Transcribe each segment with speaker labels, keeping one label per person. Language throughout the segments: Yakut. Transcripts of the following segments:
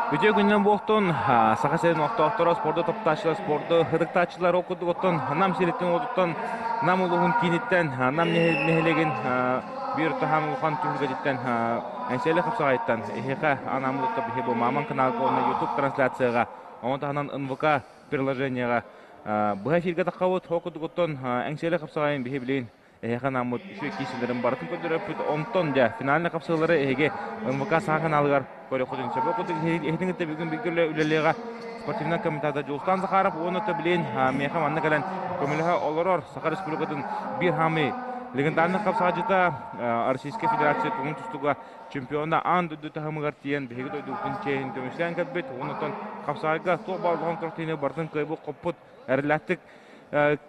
Speaker 1: Үтүө күнүнэн буолтун, Саха сирин олохтоохторо, спорду таптааччылар, спорду ытыктааччылар ол курдук оттон Нам сириттэн уотуттан Нам улууһун кииниттэн Нам нэһилиэгин биир таһаан улахан түһүлгэтиттэн Эҥсиэли хапсаҕайыттан эһиэхэ анааммыт отто биһи бу Маман каналга уонна YouTube трансляцияҕа ону таһынан НВК приложениеҕа быһа эфиргэ таххабыт. Ол курдук оттон Эҥсиэли хапсаҕайын биһи билигин Эһиэхэ анааммыт үчүгэй киирсиилэрин барытын көрдөрөппүт. Онтон дьэ финальнай хапсыылары эһиги НВК саҥа каналыгар көрүөххүтүн сөп. Ол курдук эһитин кытта бүгүн бииргэ үлэлиэҕэ спортивнай комментатор Дьулустаан Захаров уонна Төблин миэхэ манна кэлэн көмөлөһө олорор Саха Республикатын биир хаамыы легендарный хапсаҕайдьыта Российскай Федерация көҥүл тустууга чемпиона аан дойду таһымыгар тиийэн биһиги дойдубутун чиэһин көмүскээн кэлбит. Онтон хапсаҕайга туох баар улахан күрэхтэһиини барытын кыайбыт хоппут эрэллээхтик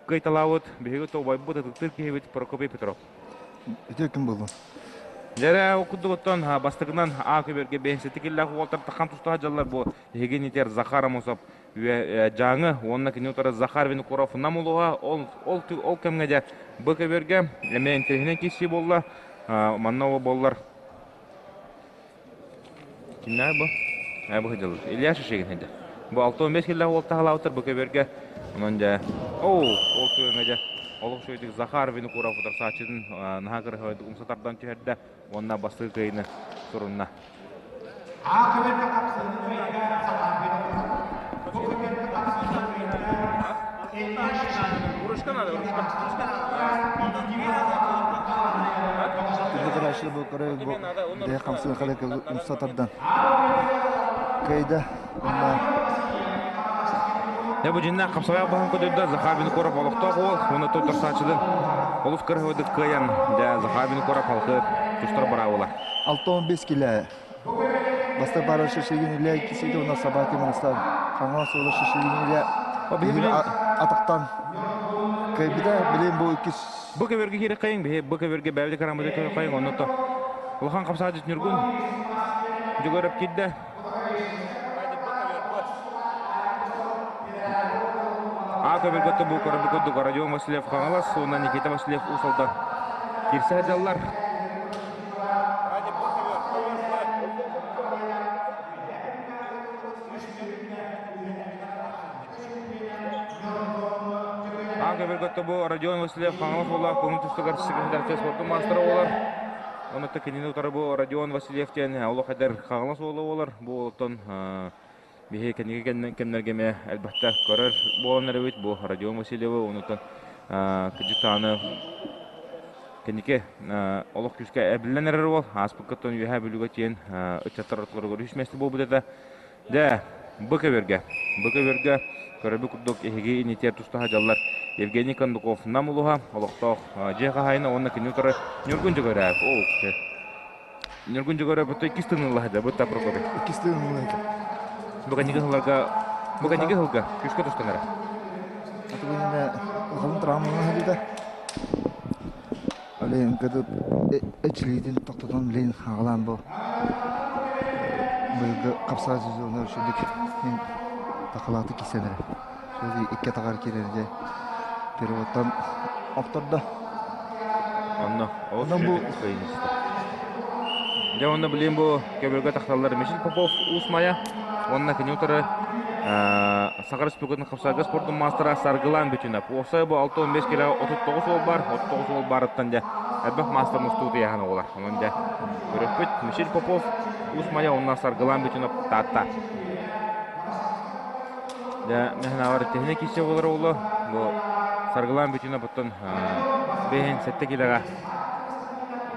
Speaker 1: кыайталаабыт биһиги тобойбут ытыктыыр киһибит Прокопий Петров.
Speaker 2: Үтүө күн буоллун.
Speaker 1: Дьэрэ ол курдук бастакынан А көбөргө бэһисэти киллээх уолтар тахан тустаах дьаллар бу эһиги нитер Захар Амосов Дьааҥы уонна кини утары Захар Винокуров Нам улууһа ол ол ол кэмҥэ дьэ бу көбөргө эмиэ интэриэһинэй киирсии буолла манна ол буоллар Кимнээх бу? Ээ бу сылдьаллар. Илья Шишигин сылдьар. Бу 65 киллээх уол таһалаабыттар бу көбүөргэ. Онон дьэ, оу, ол түгэҥҥэ дьэ, олох үчүгэйдик Захар Винокуров утарсааччытын наһаа кырыһыайдык умса тардан түһэрдэ уонна бастакы кыайыыны сурунна.
Speaker 3: А көбүөргэ хапсыһыыны кыайда Захар Винокуров. Бу көбүөргэ хапсыһыыны кыайда Илья Шишигин.
Speaker 1: Ручка надо, ручка.
Speaker 2: Күндү бу көрө бу бэйэ хамсыы халык умса тардан кыайда уонна
Speaker 1: Дьэ бу дьиннээх хапсаҕай баһын көтөрдө Захар Винокуров олохтоох уол уонна туттарсааччытын олус кыраһыбытык кыайан дьэ Захар Винокуров халкы тустар быраабыла.
Speaker 2: 65 килэ Бастак бара Шишигин Илья иккисиде уонна Собаки Мирослав Хаҥалас уола Шишигин Илья атахтан кыайбыта. Билин бу иккис
Speaker 1: Бу көбөргө киирэ кайын биһи бу көбөргө бэбди карамыды көрө кайын онно то улахан хапсаадьыт Ньургун Дьөгөрөп киирдэ. А көбөргө бу көрбү курдук Родион Васильев Хаҥалас уонна Никита Васильев Уус Алдан киирсэ сылдьаллар. Аан көбөргөттө бу Родион Васильев Хаҥалас уоллаах көҥүл тустугар секретарь спортун маастара буолар. Онуттан кинини утары бу Родион Васильев диэн олох эдэр Хаҥалас уола буолар. Бу уолуттан биһи кэнники кэмнэргэ эмиэ элбэхтэ көрөр буолан эрэбит. Бу Родион Васильевы онуттан кыдьыктааны кэнники олох күүскэ эбиллэн эрэр уол. Ааспыккыттан Үөһээ Бүлүүгэ тиийэн ыччаттар ортолоругар үс миэстэ буолбут этэ. Дьэ, бу көбүөргэ, бу көбүөргэ көрөрбүт курдук эһиги инитиэр тустаһа дьаллар Евгений Кондуков Нам улуһа, олохтоох дьиэ хаһаайына уонна кини утары Ньургун Дьөгүөрээп. Оо, Ньургун Дьөгүөрээп бу иккис тыыныллаһа дьэ, бу Прокопий.
Speaker 2: Иккис тыыныллаһа.
Speaker 1: Бу кэнники сылларга, бу кэнники сылга күүскэ тустан эрэ.
Speaker 2: Атыгынына улахан травмалана сылдьыта. Олейн кытып эчилиитин тохтотон билин хаалаан бу быйылгы хапсаҕай сезона үчүгдүк мин тахалааты киирсэн эрэ. Шөдү икки атаҕар киирэр дьэ переводтан охтордо.
Speaker 1: Онно ол
Speaker 2: Онон бу
Speaker 1: Дьэ онно билин бу көбүргэ тахсаллар Мишель Попов Уус Майа уонна кини утары Саха Республикатын хапсаҕайга спордун маастара Саргылаан Бүтүнэп. Уопсайа бу 65 кило 39 уол бар, 39 уол барыттан дьэ элбэх маастар мустуу тыйаһан оҕолор. Онон дьэ көрөппүт Мишель Попов Уус Майа уонна Саргылаан Бүтүнэп Таатта. Дьэ мэһэнавар тэһинэ кисе оҕолор оҕоло бу Саргылаан Бүтүнэп оттон бэһин 7 килоға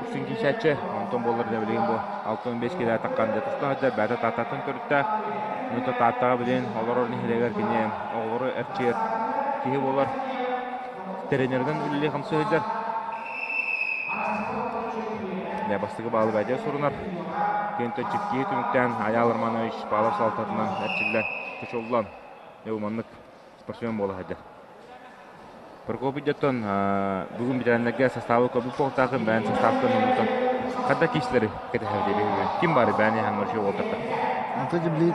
Speaker 1: үксүн киирсээччи, онтон буоллар дьэ билигин бу 65 килэ таххан дьэ туста сылдьар, бэйэтэ Тааттаттан төрүттээх. Онуота Тааттаҕа билигин олорор нэһилиэгэр кини оҕолору эрчийэр киһи буолар. Тренеринэн үлэлии-хамсыы сылдьар. Дьэ бастакы баалы бэйэтэ сурунар. Кентэн чипкиһи түмүктээн Айаал Романович Павлов салалтатынан эрчиллэн, чочуллан, дьэ бу маннык спортсмен буола сылдьар. Прокопий дьоттон бүгүн бэтэрээннэргэ састаабы көрбүт буолуохтааххын, бэйэн састаапкын оннуттан ханна киирсилэри кэтэһэр диэбиһигин. Ким баары бэйэн иһаҥҥар үчүгэй уолтарда?
Speaker 2: Антон блин,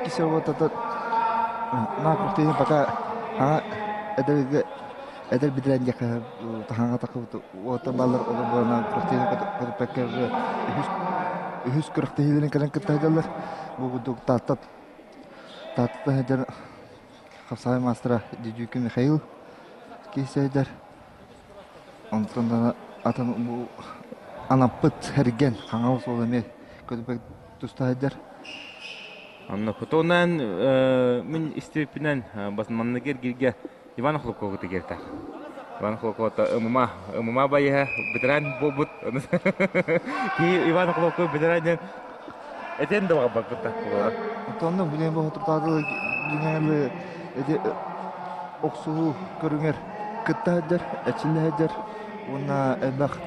Speaker 2: кисе вот этот на крутые пока ха эдэр эдэр бэтэрээн диэххэ таһаҥа тахыбыт уота баллар олор буолан крутые көтүппэккэ уже үһүс Үһүс күрэхтэһиилэрин кэлэн кытта сылдьаллар. Бу курдук Таатта Тааттаттан сылдьар хапсаҕай маастара Дедюкин Михаил киһи Онтон да атын бу анаппыт эргэн Хаҥалас уола эмиэ көтүппэт туста сылдьар.
Speaker 1: Онно хотонан мин истибиппинэн бас манныгы эргиргэ Иван Охлопкову тигертэ. Иван Охлопков ымыма ымыма байыһа ветеран буолбут. Ки Иван Охлопков ветеран диэн этен да баҕарбаппыт буолар.
Speaker 2: Онтон билен бу тутаады билиҥҥи эти охсуһуу көрүҥэр кытта сылдьар, эчиллэ сылдьар уонна элбэх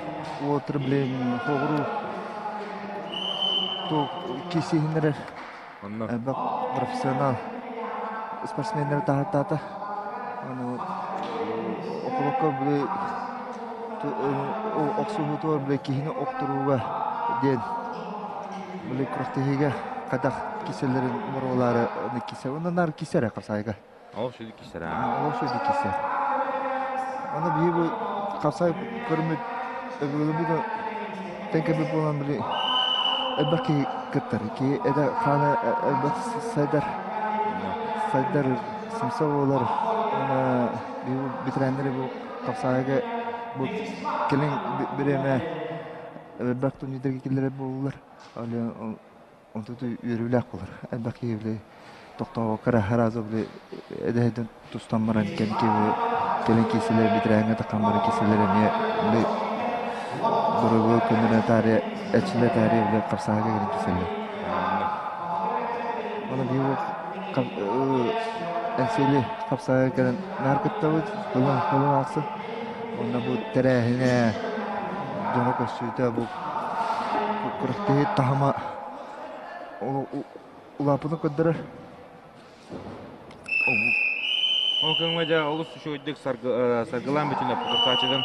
Speaker 2: уотур билин хоҕуруу киисиһиннэрэр
Speaker 1: Онно
Speaker 2: элбэх профессионал спортсменнары таһааттаата. Ону околокко били охсуһуутугар били киһини охторууга диэн били күрэхтэһиигэ хайдах киселлэрин боруолаары кисе онно наар кисе эрэ хапсаайга.
Speaker 1: Ол сүдү кисе
Speaker 2: Ол сүдү кисе. Оны биһи бу хапсаай көрүмүт өбүгэлэрбит тэҥкэбит буолан били элбэх киһи кыттар. Киһи эдэ хаана элбэх сайдар сайдар сымса буолар. Уонна биһи бу ветераннары бу хапсаайга бу кэлин бириэмэ элбэх турнирдарга киллэрэр буоллулар. Онтон үөрүүлээх буолар. Элбэх киһи били тохтообокко эрэ сразу били эдэһитин тустан баран кэнники кэлин киирсэлэр бэтэрээҥҥэ таххан баран киирсэлэр эмиэ били доруобуйа көннөрүнэ таарыйа эрчиллэ таарыйа били хапсаһыга кэлин киирсэллэр. Ону биһиги Эҥсиэли хапсаһыга кэлэн наар кыттабыт, ылын ылын ахсын. Уонна бу тэрээһинэ дьоно көрсүүтэ бу күрэхтэһии таһыма улааппытын көрдөрөр.
Speaker 1: Ол көҥҥө дьэ олус үчүгэйдик саргылаан бүтүнэ Путурхаачыгын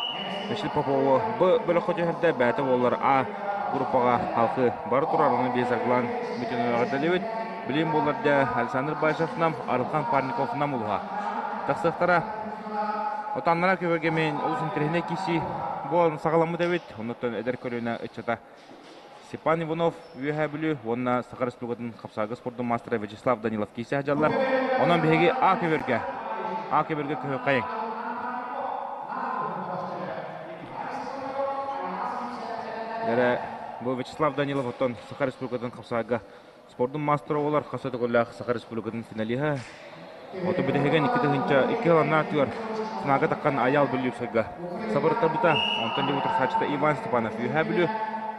Speaker 1: Василий Попову Б бөлөххө түһэрдэ бэйэтэ буоллар А группаҕа халқы бары турар ону биир саргылаан бүтүнэ эҕэрдэлиибит. Билим буоллар дьэ Александр Баишев Нам, Арылхан Парников Нам улуһа. Тахсыахтара. Отаннара көбөргө мен олус интэриэһинэй киси буолан саҕаламмыт эбит. Оннуттан эдэр көлүөнэ ыччата Степан Иванов Үөһээ Бүлүү уонна Саха Республикатын хапсаҕайга спордун маастара Вячеслав Данилов киирсэ сылдьаллар. Онон биһиги А көбөргө А көбөргө көһүөххэйиҥ. Эрэ бу Вячеслав Данилов оттон Саха Республикатын хапсаҕайга спордун маастара буолар хас өтөгөллөөх Саха Республикатын финалиһа. Оту бүтэһигин 2002 сыланнаах түгэр Снаага таххан Аял Бүлүүсайга сабырыттарбыта. Онтон дьэ утарсааччыта Иван Степанов Үөһээ Бүлүү.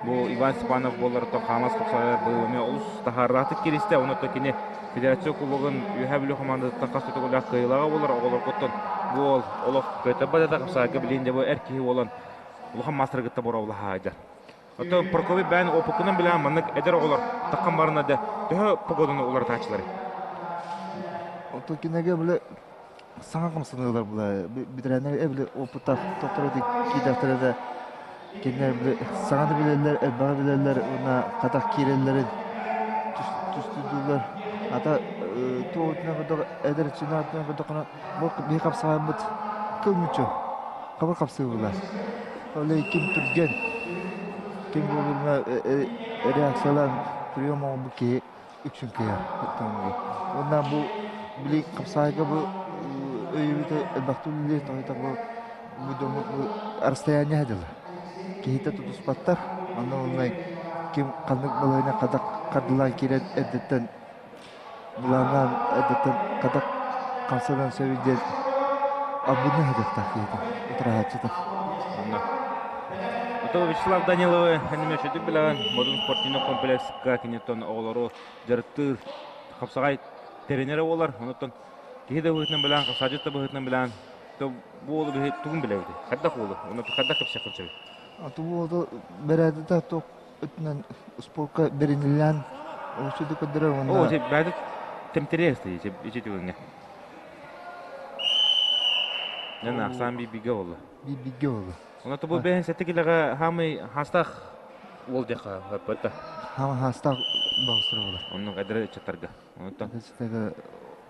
Speaker 1: Бу Иван Степанов буоллар Хаҥалас хапсаҕайа быйыл эмиэ олус таһаардаахтык кииристэ. Онон кини Федерация Кубогын Үөһээ Бүлүү хамаандатыттан хас өтөгөллөөх кыайыылааҕа буолар. Оҕолоргуттан бу уол олох кыайтарбат этэ хапсаҕайга билигин дьэ бу эр киһи буолан улахан маастарга кытта боруобалаһа сылдьар. Оттон Прокопий бэйэн опыккынан билэҕин маннык эдэр оҕолор таххан барына да төһө погоданы уларытааччыларый?
Speaker 2: Оттон кинигэ бile саҥа хамсаныылар була битэрэннэр эбили опыттаах тохторо киидэхтэрэ да кинилэр били саҥаны билэллэр, элбэҕи билэллэр уонна хатах киирэллэрин түстүүллэр. Ата туох өттүнэн көрдөх эдэр өттүнэн өттүнэн көрдөххүнэ бу биһи хапсаҕайбыт кыл мүччү хабыр хапсыы буолар. Ол ким түргэн, ким буолуруна реакциялаан прием оҥорбут киһи үксүн кыайар. Уонна бу били хапсаайга бу өйүбүтэ элбэхтик үлэлиир тоҕо бу бу дьоммут бу расстояние дылы. Киһитэ тутуспаттар. Онно онно ким ханнык балаһыанньа хадах хардылаан киирэн эрдэттэн былааннаан эрдэттэн хадах хамсанан сөбүй диэн албынна сытыахтаах киһитэ утараһааччыта.
Speaker 1: Онно. Ото Вячеслав Даниловы эниме үчүгдүк билэҕин. Модун спортивный комплекска киниттэн оҕолору дьарыктыыр хапсаҕай тренерэ буолар. Онуттан киһи да быһыытынан билэн, хапсаадьыт да быһыытынан билэн, то бу уолу биһи тугун билэбит? Хайдах уолу? Онно хайдах кэпсиэххин сөбүй?
Speaker 2: Аты уолу бэрээдэтэ туох өттүнэн спорка бэриниллээн олус көрдөрөр
Speaker 1: О,
Speaker 2: уонна
Speaker 1: бэйэтэ тэмтэрийэ ити түгэҥҥэ. Дьон ахсаан биир-бииргэ буолла.
Speaker 2: Биир-бииргэ буолла.
Speaker 1: Онон бу бэйэн сэттэ килэҕэ хаамый хаастаах уол диэххэ сөп
Speaker 2: Хаама хаастаах баҕыстара буолар.
Speaker 1: Оннук эдэр ыччаттарга. Онтон
Speaker 2: Ыччаттарга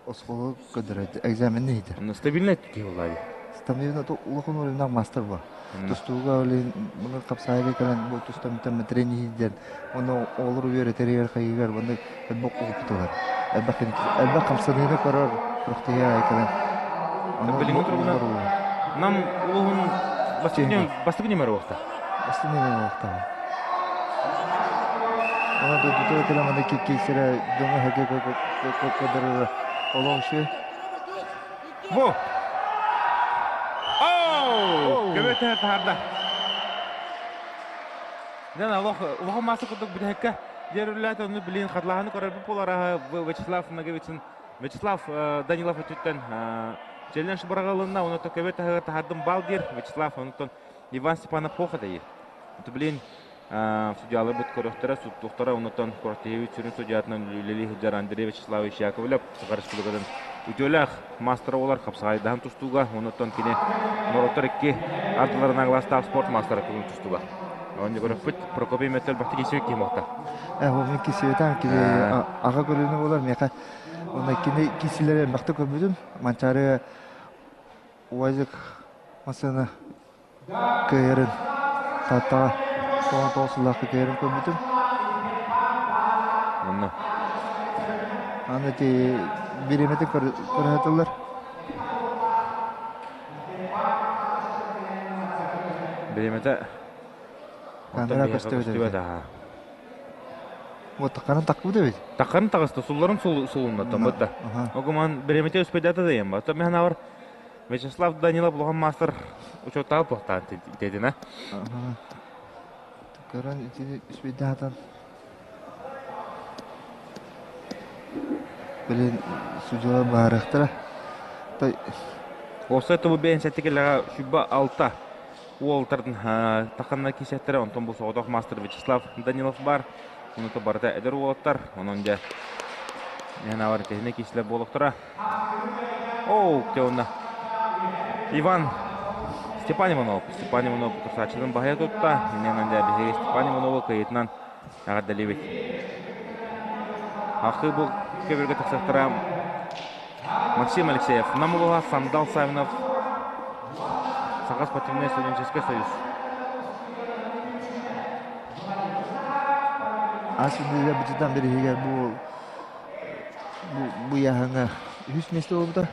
Speaker 2: оскуола көрдөрөр экзаменны иһитэр.
Speaker 1: Онно стабильный киһи буолла дии.
Speaker 2: Стамина улахан уровеннаах мастер бар. Тустууга олин муну хапсаайга кэлэн бу тустамтан тренер Оны олор үөрэтэригэр хайыгар маннык элбэх опытылар. Элбэх элбэх хамсаныыны көрөр күрэхтэһии кэлэн.
Speaker 1: Билиҥҥи туругунан Нам улууһун бастакы нөмөрө уохта.
Speaker 2: Бастакы нөмөрө уохта. Она дойдутугар кэлэн маннык киирсэрэ дьоҥҥо сэргэ көрдөрөрө олох үчүгэй.
Speaker 1: Бу! Оу! Көбөтө таһаарда. Дьэн олох улахан мааса курдук бүтэһиккэ диэрүллээт онну билин хатылаһаны көрөрбүт буолар Вячеслав Ноговицын Вячеслав Данилов өттүттэн челлендж быраҕылынна онно көбө таһыгар таһардым бал диир Вячеслав онтон Иван Степанов плохо дайыр. Блин судьяларбыт көрөхтөрө, суттуохтара, оннуттан Куртеевич сүрүн судьятынан үлэлии сылдьар Андрей Вячеславович Яковлев Саха Республикатын үтүөлээх маастара буолар хапсаҕайдаһан тустууга, оннуттан кини норуоттар икки ардыларынан гластаах спорт маастара күнүн тустууга. Онно көрөппүт Прокопий Мөттөл бахты кисибит киһи буолта.
Speaker 2: Мин кисибитам кини аҕа көлүөнэ буолар миэхэ онно кини кисилэри элбэхтэ көрбүтүм. Манчаары УАЗик массыына кыайарын Тааттаҕа 99 сыллаахха кыайарын көрбүтүм.
Speaker 1: Онно.
Speaker 2: Аны ити бириэмэтин көрөтөллөр.
Speaker 1: Бириэмэтэ
Speaker 2: Камера көстүбэт
Speaker 1: көстүбэт аха.
Speaker 2: Вот таккарын такпыт эбит.
Speaker 1: Таккарын таҕыста сулларын сулуннаттан бытта. Огуман бириэмэтэ өспөдата да ем. Оттон мен ханавар Вячеслав Данилов улахан маастар учуоттаах буолтаан тиэтинэ.
Speaker 2: Көрөн итини үспүйдээтэн Блин, судьялар баарыахтара.
Speaker 1: Уопсай тобу бэйэн сэттикэлэҕэ сүбэ алта уолтарын таханна кисэттэрэ, онтон бу соҕотох маастар Вячеслав Данилов бар. Онута барыта эдэр уолаттар, онон дьэ Яна тэһинэ киислэр буолуохтара. Оу, уонна Иван Степан Иванов. Степан Иванов тусааччытын баһыйа тутта. Иннинэн дьэ биһиги Степан Ивановы кыйытынан эҕэрдэлиибит. Ахы бу көбүргэ тахсахтара Максим Алексеев, Нам улууһа Сандал Савинов, Саха спортивнай студенческий союз.
Speaker 2: Ас үндүлэр бытытан бириһигэр бу бу яһаҥа үһүс миэстэ буолбута.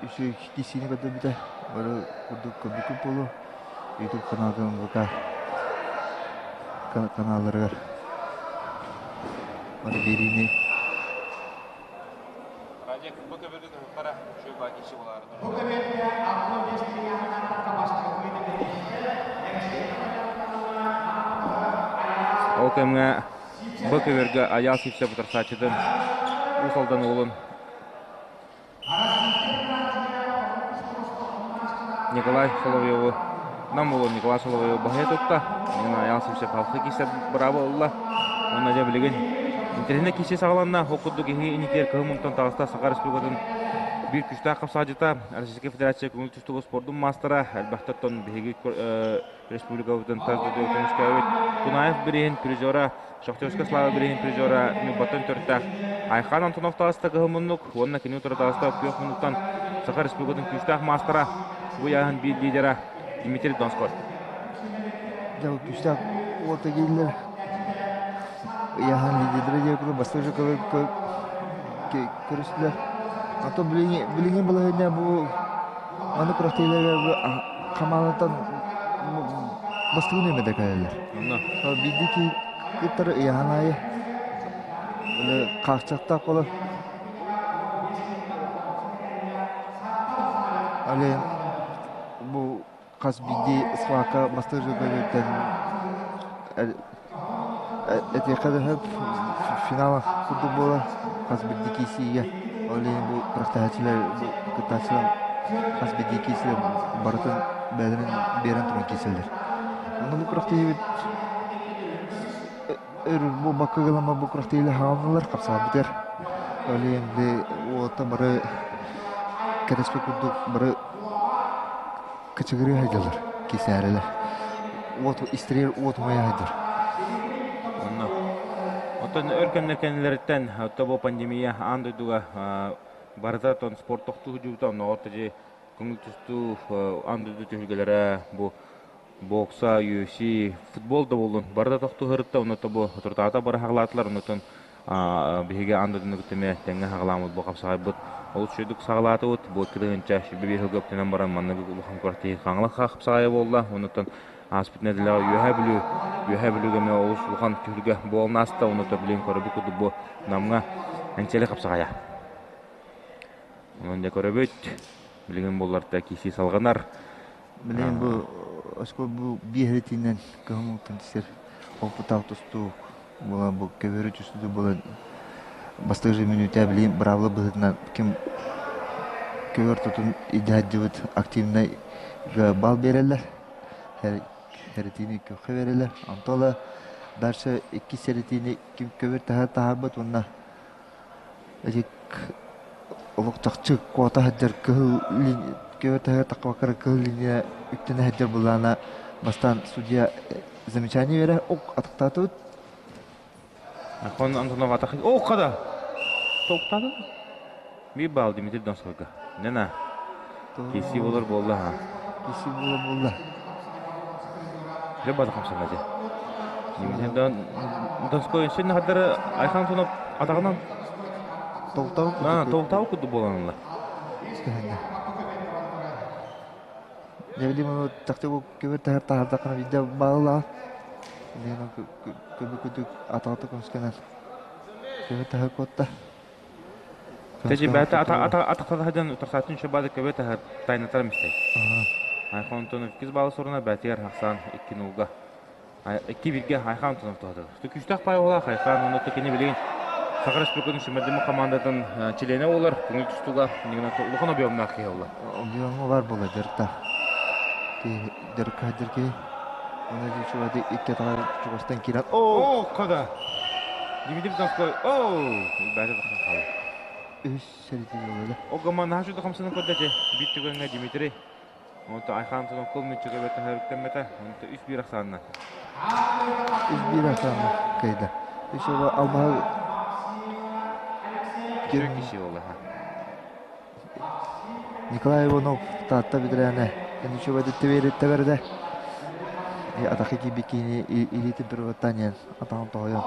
Speaker 2: Үсү киссиини көрдөрбүтэ. Бары курдук көрбүккүт буолуо. YouTube каналын ВК каналларыгар бары биэриини
Speaker 1: Радик, бу көбүргү кыһыттара үчүгэй баакичи болаары.
Speaker 3: Бу көбүргэ 65 килограммтан бастакы
Speaker 1: Ол кэмҥэ бу көбүргэ Айаал Сивцев утарсааччытын Уус Алдан уолун Николай Соловьеву Нам уолун Николай Соловьеву баһыйа тутта. Айаал Сивцев халқы киирсэр бырааба ылла. Уонна дьэ билигин интэриэһинэй киирсии саҕаланна. Ол курдук иһи инитиэр кыһыл мунтан таҕыста Саха Республикатын биир күүстээх хапсаадьыта Российскай Федерация көҥүл тустууга спордун маастара элбэхтэр биһиги республикабытын тас дойдуга көмүскээбит Кунаев бирииһин призера, Шахтерская слава бирииһин призера Ньурбаттан төрүттээх Айхан Антонов таҕыста кыһыл муннук уонна кини утары таҕыста күөх муннуктан Саха Республикатын күүстээх маастара, бу ыйааһын биир лидера Дмитрий Донской.
Speaker 2: Дьэ, күүстээх уота киирдилэр. Ыйааһын лидердэрэ диэки бастакы көрүстүлэр. А то билиҥҥи билиҥҥи балаһыанньа бу маны күрэхтэһиилэргэ хамаандаттан бастыҥ нүөмэрдэ кэлэллэр.
Speaker 1: Онно.
Speaker 2: Биирдии киһи кыттар ыйааһын аайы хааччахтаах буолар. Али бу хас биирдии свака бастыыр көбүттэн этиэххэ да сөп финал курдук буолар хас биирдии киирсиигэ ол иһин бу күрэхтэһээччилэр бу кыттааччылар хас биирдии киирсиилэр барытын бэйэлэрин биэрэн туран киирсэллэр онно бу күрэхтэһиибит өр буолбакка гынан бу күрэхтэһиилэр хааллылар хапсаабытыгар ол иһин уолаттар бары кэтэспит курдук бары Кычыгырыы сылдьаллар, кисээрэлэр. Уот истэригэр уот умайа сылдьар.
Speaker 1: Онно. Оттон өр кэмнэр кэннилэриттэн оттон бу пандемия аан дойдуга барыта тон спорт тохтуу сылдьыбыта оннооҕор тажи Көҥүл тустуу аан дойду түһүлгэлэрэ бу бокса, UFC, футбол да буоллун бары да тохтуһарытта, онно бу туртаата бары хаҕалаатылар, оннотон биһиги аан дойдуну кытта эмиэ тэҥҥэ хаҕалааммыт бу хапсаҕайбыт олус үчүгэйдик саҕалаатыбыт. Бу 2 125 сылга үктэнэн баран маннык улахан күрэхтэһии Хаҥалас хапсаҕайа буолла. Оннотон ааспыт нэдиэлэҕэ Үөһээ Бүлүү Үөһээ Бүлүүгэ эмиэ олус улахан түһүлгэ буолан ааста. Оннотон билигин көрөбүт курдук бу Намҥа Эҥсиэли хапсаҕайа. Онон дьэ көрөбүт. Билигин булларта киисии салҕанар.
Speaker 2: Билигин бу оскуола бу биэһэритинэн кыһын сир опытаах тустуук буолан бу көбөрү түстүү буолан бастакы же мүнүүтэ билигин быраабыла быһыытынан ким көбөр тутун идээддибит активнай бал биэрэллэр хэритиини көххө биэрэллэр онтон дальше иккис хэритиини ким көбөр таһар таһаарбыт уонна Ити олох чахчы куота сылдьар кыһыл көбө таһыгар таххыбакка кыһыл линия үктэнэ сылдьар былаана бастаан судья замечание берер ок атахтаатыбыт.
Speaker 1: Хон Антонов атах О, хада! Токтады. Биир баал Дмитрий Донскойга. Нена. Киси болор буолла ха.
Speaker 2: Киси болор буолла.
Speaker 1: Дьэ бата хамсана дьэ. Дон Донской син хаддары Айхан Антонов атаҕынан
Speaker 2: Толтау
Speaker 1: курдук. Толтау курдук буолан ылла.
Speaker 2: Дьэ билим чахчы бу көбөр таһар таһардаххына биирдэ бааллаах. Көбө күтүк атаҕата көмүскэнэн көбө таһар куотта.
Speaker 1: Тэжи бэйэтэ атахтата сылдьан утарсааччын шабады көбө таһар тайнатар мистэй. Айхан Антонов иккис баалы соруна бээтигэр хахсаан 2-0-га. 2-1-ге Айхан Антонов туһатар. Күүстээх пай оҕолоох Айхан онно кини билигин Саха Республикатын сүүмэрдэммит командатын чилиэнэ буолар. Көҥүл тустууга улахан объемнаах киһи буолла.
Speaker 2: Объема бар буолар дьарыктаах. Киһи дьарыкка сылдьар киһи. Уонна чугады икки атаҕар чугастан киирэн
Speaker 1: Оо, кода! Дмитрий Донской, оо, бэйэтэ тахсан хаалла.
Speaker 2: Үһүс сэритин ылла.
Speaker 1: Ол наһаа шута хамсанан көрдө этэ. Биир түгэҥҥэ Дмитрий. Онто Айхан Антонов мүччү көбөтө хөрүктэммэтэ. Онто 3-1 ахсаанна.
Speaker 2: 3-1 ахсаанна кыайда. Үс оҕо албаһы
Speaker 1: Ким киши болла.
Speaker 2: Николай Иванов Таатта бэтэрээнэ Эничева тэбэрдэ. Атахы киирбит киһини илиитин переводтаан иһэн атаҕын тоһуйан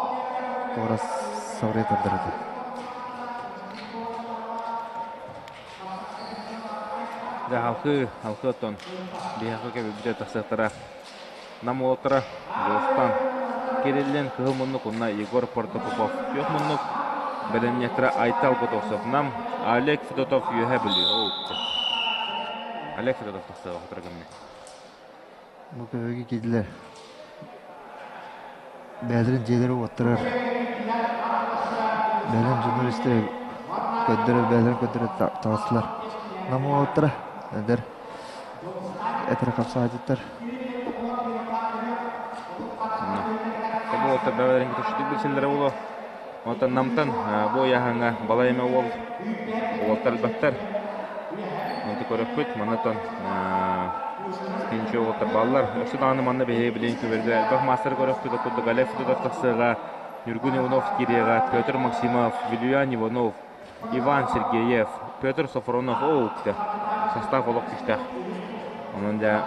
Speaker 2: туора сабырыйа тардар этэ.
Speaker 1: Дьэ халкы, халкы оттон биһиэхэ кэбирбитэ тахсыахтара. Нам уолаттара Дьулустан Кириллин Кыһыл муннук уонна Егор Протопопов Күөх муннук бэлэмниэхтэрэ Айтал Готовцев Нам Олег Федотов Үөһээ Бүлүү Олег Федотов тахсыаҕа сотору кэмҥэ.
Speaker 2: Бу көһүгү киирдилэр. Бэйэлэрин дьиэлэрэ уоттарар. Бэйэлэрин журналистары көрдөрөр, бэйэлэрин көрдөрө таҕыстылар. Нам уолаттара эдэр этэрэ хапсаадьыттар.
Speaker 1: Бу уолаттар бэйэлэрин көтөччүтүк билсэллэрэ буолуо. Онтон Намтан бу ыйааһыҥҥа балай эмэ уол уолаттар элбэхтэр. Онту көрөппүт. Маннаттан кинчи уолаттар бааллар. Өссө даҕаны манна биһиги билигин көбөргө элбэх маастары көрөппүт. Ол курдук Олег Федотов тахсыаҕа, Ньургун Иванов киириэҕэ, Петр Максимов, Вилюян Иванов, Иван Сергеев, Петр Софронов, оо, состав олох күүстээх. Онон дьэ,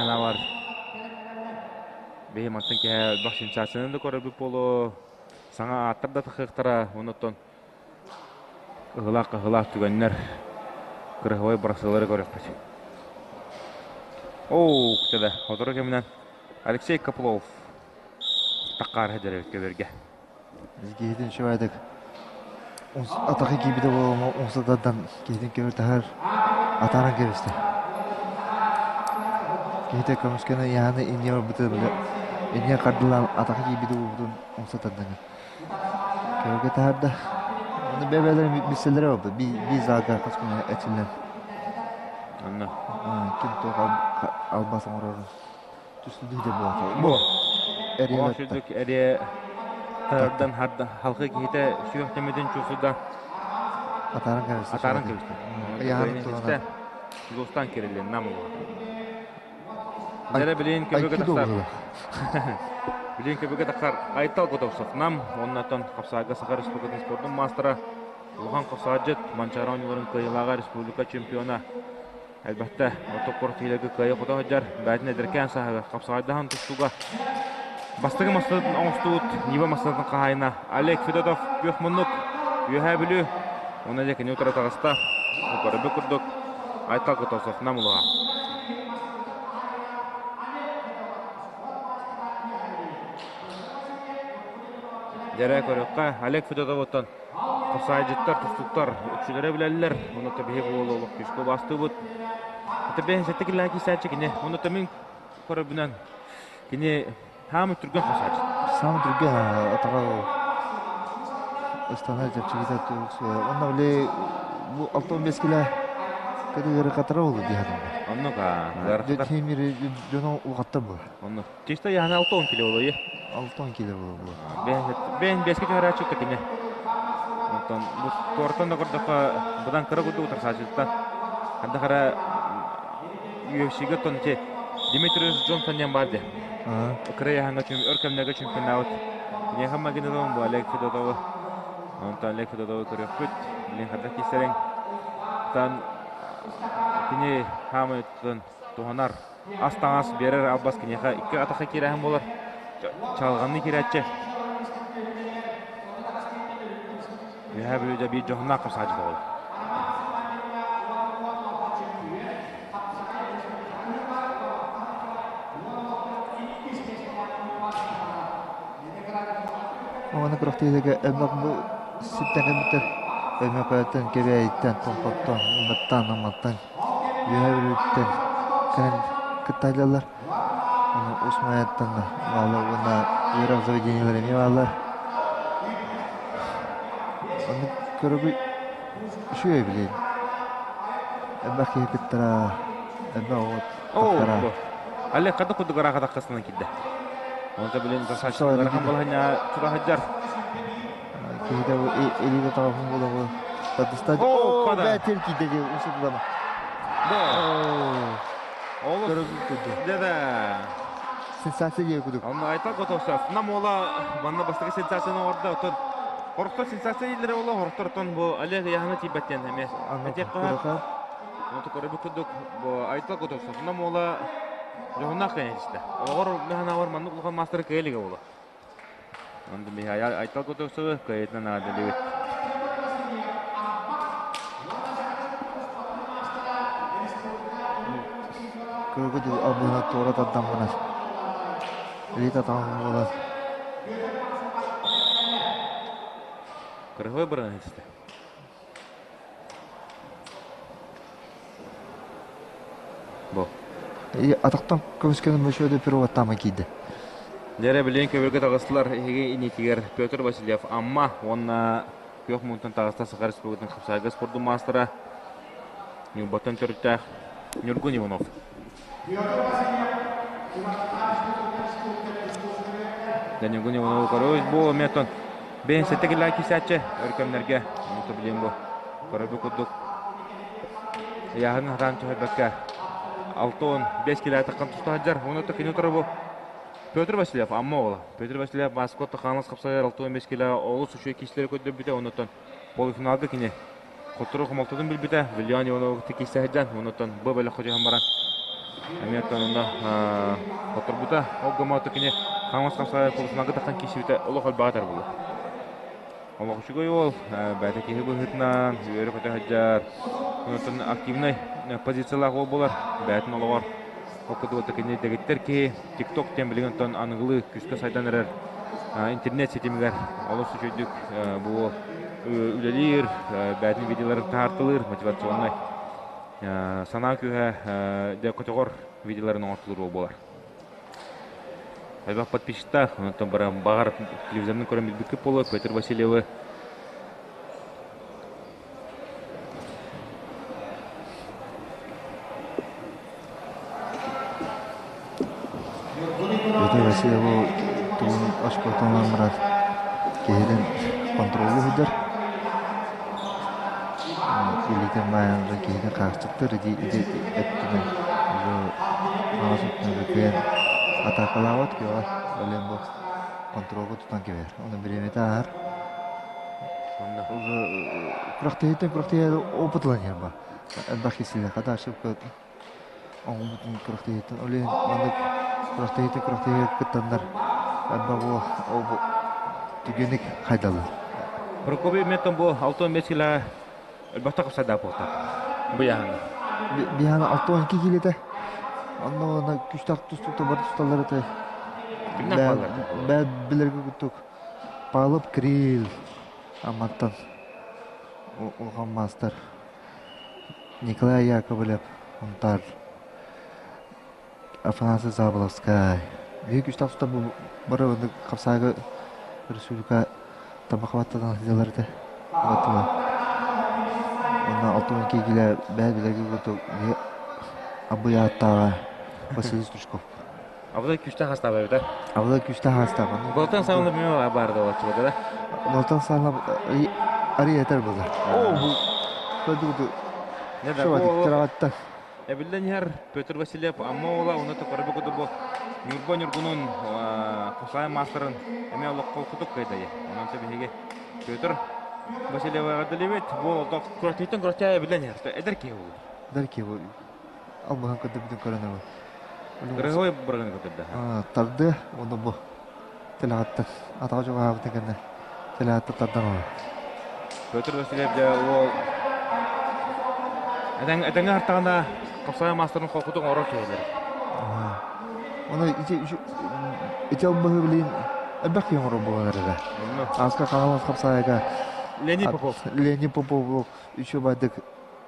Speaker 1: бар Биһи мантан киһи элбэх сенсацияны да көрөрбүт буолуо, саҥа ааттар да тахыахтара, оннуттан ыһылаах-ыһылаах түгэннэр, кыраһыбай бырахсыылары көрүөхпүт. Оо, төбө, сотору кэминэн Алексей Копылов таккаар сылдьар эбит көбүөргэ.
Speaker 2: Киһитин үчүгэйдик атахы киирбитэ буолуо умсатардан киһитин көмөр таһар атааран кэбистэ. Киһитэ көмүскэнэ яаны инньэ барбыта бile инньэ хардылаан атахы киирбитэ буолбутун умсатардан көмөргө таһарда. Оны бэбэлэр билсэллэрэ барбыт би залга хас күн этиллэн.
Speaker 1: Онно.
Speaker 2: Ким туох албас оҥорорун түстүдү буолата.
Speaker 1: Бу Эрик эриэ тардан халқы киһитэ сүөх темитин чусуда
Speaker 2: Атааран кэбистэ.
Speaker 1: Атааран кэбистэ.
Speaker 2: Ыйаһын
Speaker 1: Дустан кириллин нам Дәрі билин көбүгө тахсар. Билин көбүгө тахсар Айтал Готовцев нам оннотон Хапсаага Саха Республикатын спордун мастера. Улахан хапсаҕайдьыт, Манчаары оонньууларын кыайыылааҕа, республика чемпиона. Элбэхтэ орто куорат киһилэргэ кыайа-хото сылдьар, бэйэтин эдэркээн сааһыгар хапсаҕайдаһан тустууга бастакы массыынатын оҥостубут Нива массыынатын хаһаайына Олег Федотов күөх муннук Үөһээ Бүлүү уонна дьэ кини утары таҕыста. Көрбүт курдук Айтал Готовцев Нам улаҕа. Дьэрэ көрүөххэ Олег Федотовуттан Хапсаайдьыттар, тустууктар үксүлэрэ билэллэр. Онно биһи буолу олох күүскэ убаастыыбыт. Ата бэйэн сэттэ киллээх киисээччи кини. Онно мин көрөбүнэн кини хаамы түргэн хапсаайдьыт.
Speaker 2: Саамы түргэн атаҕа ыстана чэпчэкитэ Онно били бу 65 килэ кытыгыры катара болу диһадым.
Speaker 1: Оннук аа.
Speaker 2: Тимир дьоно улахаттар бу.
Speaker 1: Оннук. Чисто яһана 60 кило болу.
Speaker 2: 60 кило болу.
Speaker 1: Бэйэн бэске түһэрээччи кини. Онтон бу туортан да көрдөххө быдан кыра курдук утарсааччыттан. Ханна хара UFC-гэ тон ити Дмитрий Джонсон диэн баар дии. Кыра яһаҥҥа өр кэмнэргэ чемпионнаабыт. Киниэхэ магнитофон бу Олег Федотовы. Онтон Олег Федотовы көрүөхпүт. Билин ханна киирсэриҥ. Тан кини хаамай туһанар ас-таҥас биэрэр албас киниэхэ икки атахха киирээһин буолар. Чалҕаныы киирээччи. Үөһээ Бүлүүдэ биир дьоһуннаах хамсааччы буолар.
Speaker 2: Ону күрэхтэһиигэ элбэх бу сиртэн кэлбиттэр Өймөкөөттөн, Кэбээйиттэн, Томпоттон, Уматтан, Амматтан Үөһээ Бүлүүттэн кэлэн кытталлар. Аны Уус Майаттан бааллар уонна үөрэх заведениелара эмиэ бааллар. Оннук көрөгүй үчүгэй билигин. Элбэх киһи кыттара, элбэх оҕо тахсара.
Speaker 1: Олег хата курдук ыраах атаххасынан киирдэ. Онто билин ыарахан балаһынньа тура сылдьар.
Speaker 2: Киһитэ илиитэ таҕафын буолабы. Тардыста. Оо, бээтил киирдэ дии усутулама.
Speaker 1: Олус да.
Speaker 2: Сенсация диye кудук.
Speaker 1: Онно Айтал Готовцев нам ола манна бастакы сенсацияны оҥордо. Оттон хорохтор сенсация дииллэрэ буолла, хорохтортон бу Олег Яхана тиийбэттэн эмиэ. Этиэххэ Онто көрөбүт курдук бу Айтал Готовцев нам ола дьоһуннаах кэнэчистэ. Оҕор механавар маннык улахан маастары кыайа илигэ буолла. Онтон биһи Айтал Готовцевы кыайытынан аадалыбыт.
Speaker 2: Көргө абыһына туора тардаммынар. Илиитэ атаҕын буолар.
Speaker 1: Кыргый быран истэ. Бу.
Speaker 2: Атахтан көмүскэнэн мөшөдө пируаттаама киирдэ.
Speaker 1: Дьэрэ билигин көбүргэ таҕыстылар эһиги инитигэр Петр Васильев Амма уонна Күөх Муунтан таҕыста Саха Республикатын хапсаайга спордун маастара Ньурбаттан төрүттээх Ньургун Иванов. Дьэ Ньургун Иванову көрөбүт бу эмиэ бэйэн сэттэ киллээх киирсээччи өр кэмнэргэ онто билигин бу көрөрбүт курдук ыйааһын хатаан түһэрбэккэ 65 килэ таххан туста сылдьар. Уонна кини утары бу Петр Васильев Амма оҕоло. Петр Васильев Москва Хаҥалас хапсайар 65 килэ олус үчүгэй киисэлэри көрдөрбүтэ. Оннуттан полуфиналга кини хоттору хомолтотун билбитэ. Вильян Иванова киирсэ сылдьан, оннуттан бу бөлөххө түһэн баран эмиэ оттон онно хотторбута. Ол гыммата кини Хаҥалас хапсайар полуфиналга тахсан киирсибитэ олох элбэҕи буолла. Олох үчүгэй уол, бэйэтэ киһи быһыытынан үөрэ-көтө сылдьар, онтон активнай позициялаах уол буолар. Бэйэтин олоҕор ол курдук кини дэгиттэр киһи ТикТок диэн билигин онтон аныгылыы күүскэ сайдан эрэр интернет ситимигэр олус үчүгэйдик бу үлэлиир, бэйэтин видеоларын таһаарталыыр мотивационнай санаа күүһэ дьэ көтөҕөр видеоларын оҥортулуур уол буолар. Элбэх подписчиктаах, онтон баран баҕар телевизорынан көрөн билбиккит буолуо Петр Васильевы.
Speaker 2: Петр Васильевы тугун очкотун ылан баран киһитин контролу сылдьар. Илиитин баайан киһитин хаахчыктыр ити ити өттүнэн аҕыс өттүнэн кыайан атаакалаабат күөҕэ өлөн бу контролга тутан кэбиһэр. Онон бириэмэтэ ааһар.
Speaker 1: Онно.
Speaker 2: Күрэхтэһииттэн күрэхтэһиигэ опыт ылан иһэр ба. Элбэх киһи хата ошибка оҥорбутун күрэхтэһииттэн ол иһин маннык күрэхтэһииттэн күрэхтэһиигэ кыттаннар элбэх ол түгэник хайдаллар.
Speaker 1: Прокопий Меттон бу 65 кило элбэхтэ хапсайдаах буолта. Быйаһаҥҥа.
Speaker 2: Биһаана 62 киилэтэ. Онно уонна күстээх тустуута бар тусталлар этэ.
Speaker 1: Кимнээх бааллар?
Speaker 2: Бээ билэргэ курдук Павлов Кирилл Амматтан улахан маастар Николай Яковлев Унтаар Афанасий Заболоцкай биһиги күстээх тустар бу бары оннук хапсаайга республика Табаховаттан сылдьаллар этэ Уоттула уонна 62 киилэ бэйэ билэргэ курдук биһи Абый ааттааҕа Василий Стручков.
Speaker 1: Абыдай күстээх астаабай эбитэ.
Speaker 2: Абыдай күстээх астаабан.
Speaker 1: Болтон саалына билмем баар да олоччу да.
Speaker 2: Болтон саалына арый этэр буолар. Оо бу көрдүгүт Шо
Speaker 1: Эбиллэн иһэр Петр Васильев Амма уола уонна Токарбы кутубу Ньурба Ньургунун Хосай маастарын эмиэ олоххо кутук кыайдайы. Онон биһиги Петр Васильевы эҕэрдэлиибит. Бу олох күрэхтииттэн күрэхтээ эбиллэн иһэр. Эдэр киһи буолар.
Speaker 2: Эдэр киһи буолар. Албаһын көрдөрбүтүн көрөн ылар.
Speaker 1: Кырыһой бырагын көрдөрдө.
Speaker 2: Тарды уонна бу телеҕаттан атаҕа чугаһаабытын кэннэ телеҕаттан тардан ылар.
Speaker 1: Петр Васильев дьэ уол этэҥҥэ артаҕына хапсаҕай маастарын холкутук оҥорор киһилэр.
Speaker 2: Оны ити ити албаһы билин элбэх киһи оҥорор буолан эрэрэ. Ааска хаҥалас хапсаайга
Speaker 1: Леонид Попов.
Speaker 2: Леонид Попов үчүгэйдик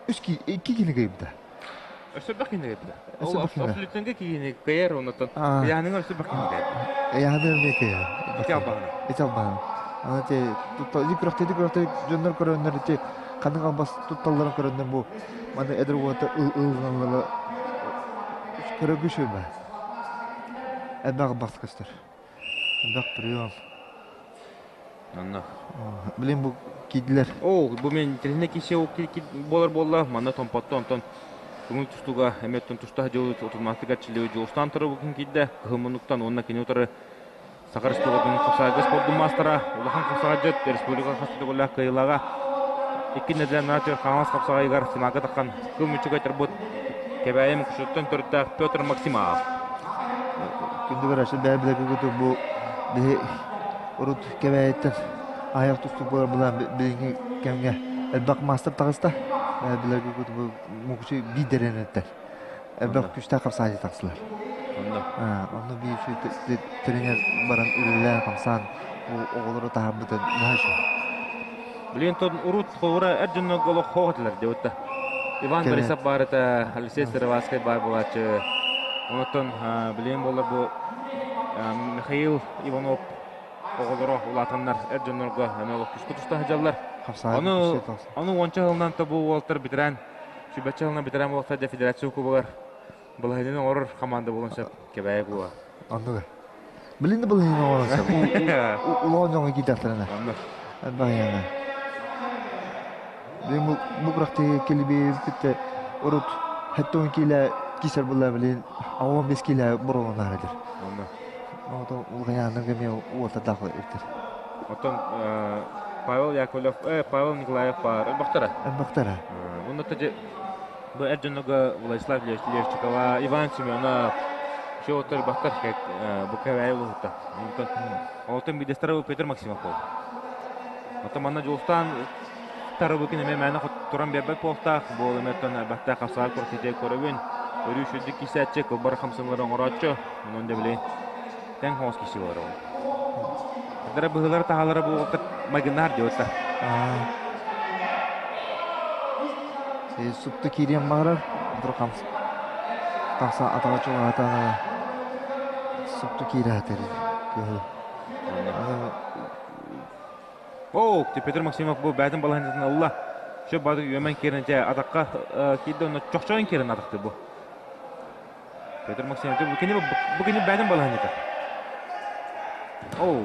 Speaker 2: үс икки кини кыйбыта.
Speaker 1: Өссө бэх кини кыйбыта. Ол абсолютнанга киһини кыйар оннотон ыйааһыныгар өссө бэх кини кыйбыта.
Speaker 2: Ыйааһыныгар эмиэ кыйар.
Speaker 1: Ити албаһына.
Speaker 2: Ити албаһына. Аны те тутта ити күрэхтэди күрэхтэди дьоннор көрөннөр ити ханнык албас тутталларын көрөннөр бу маны эдэр уота ыл ылыналлара көрөгү сүбэ. Элбэх албас көстөр. Элбэх прием.
Speaker 1: Онно.
Speaker 2: Билин бу киирдилэр.
Speaker 1: Оо, бу мен тренер кисе буолар буолла. Манна томпотто онтон көҥүл тустууга эмиэттэн тустаах дьыл утумнаахтык эрчиллибит Дьулустаан Торобукин киирдэ. Кыһыл муннуктан уонна кини утары Саха Республикатын хапсаҕайга спордун маастара, улахан хапсаҕайдьыт, республика хас төгүллээх кыайыылааҕа икки нэдиэлэ наатыгар Хаҥалас хапсаҕайыгар финалга таххан кыл мүччү кайтарбыт Кэбээйи Мукучуттан төрүттээх Петр Максимов.
Speaker 2: Күндү көрөөччү бэйэ билэргэ курдук бу биһи урут Кэбээйиттэн аһыйах тустуук буолар былаан билиҥҥи кэмҥэ элбэх маастар таҕыста. Бэйэ билэргэ курдук бу Мукучу биирдэринэттэр элбэх күстээх хапсаайы тахсылар.
Speaker 1: Онно.
Speaker 2: Онно биир үчүгэй тренер баран үлэлээн хамсаан оҕолору таһаарбытын наһаа үчүгэй.
Speaker 1: Билигин тон урут холура эр дьоннорго олох хоох этилэр диэбитта. Иван Борисов баар этэ, Алексей Сыроватскай баар буолааччы. Онтон билигин буоллар бу Михаил Иванов оҕолоро улаатаннар эр дьоннорго аны олох күскэ туста сылдьаллар. Ону ону уонча сылынан бу уолтар бэтэрээн сүбэччэ сылынан бэтэрээн буолтар дьэ федерация кубогар былаһыйдыны оҥорор команда буолуон сөп Кэбээйи куба.
Speaker 2: Оннуга. Билин да былаһыйдыны оҥорон сөп. Улахан дьоҥҥо киирдэхтэринэ.
Speaker 1: Оннук.
Speaker 2: Баяна. Бу бу күрэхтэһии кэлибиэбиппит урут 70 киилэ кисер буолла билин 15 киилэ боруоланаар этэр.
Speaker 1: Онно.
Speaker 2: Ото улгаянныга эмиэ уотадаах эбиттэр.
Speaker 1: Оттон Павел Яковлев, Павел Николаев баар ылбахтара.
Speaker 2: Ылбахтара.
Speaker 1: Онно бу эр дьоннорго Владислав Левчикова, Иван Семенов, все оттор бахтар бу кэбээйи улуһутта. Онтон Олтон бидестара Петр Максимов бол. Оттон манна Дьулустаан Тарабыкин эмиэ мээнэ туран биэрбэт буолтаах, буол эмиэттэн элбэхтэ хапсаҕай куртитиэ көрөбүн. Өрүү сүрдүк кисээччи, кылбар хамсаныылары оҥорооччу. Онон да билигин тэҥ хоҥос киси болар ол. Дара быһыылара таһалара бу уолаттар майгыннаһар диэбиттэр.
Speaker 2: Супту киириэн баҕарар, вдруг тахса атаҕа чугаһаатаҕына супту киирээхтэр кыһыл.
Speaker 1: Оо, Петр Максимов бу бэйэтин балаһыанньатын ылла. Все бары үөмэн киирэн дьэ атахха киирдэ онно чохчойон киирэн атахты бу. Петр Максимов бу кини бу кини бэйэтин балаһыанньата. Оо,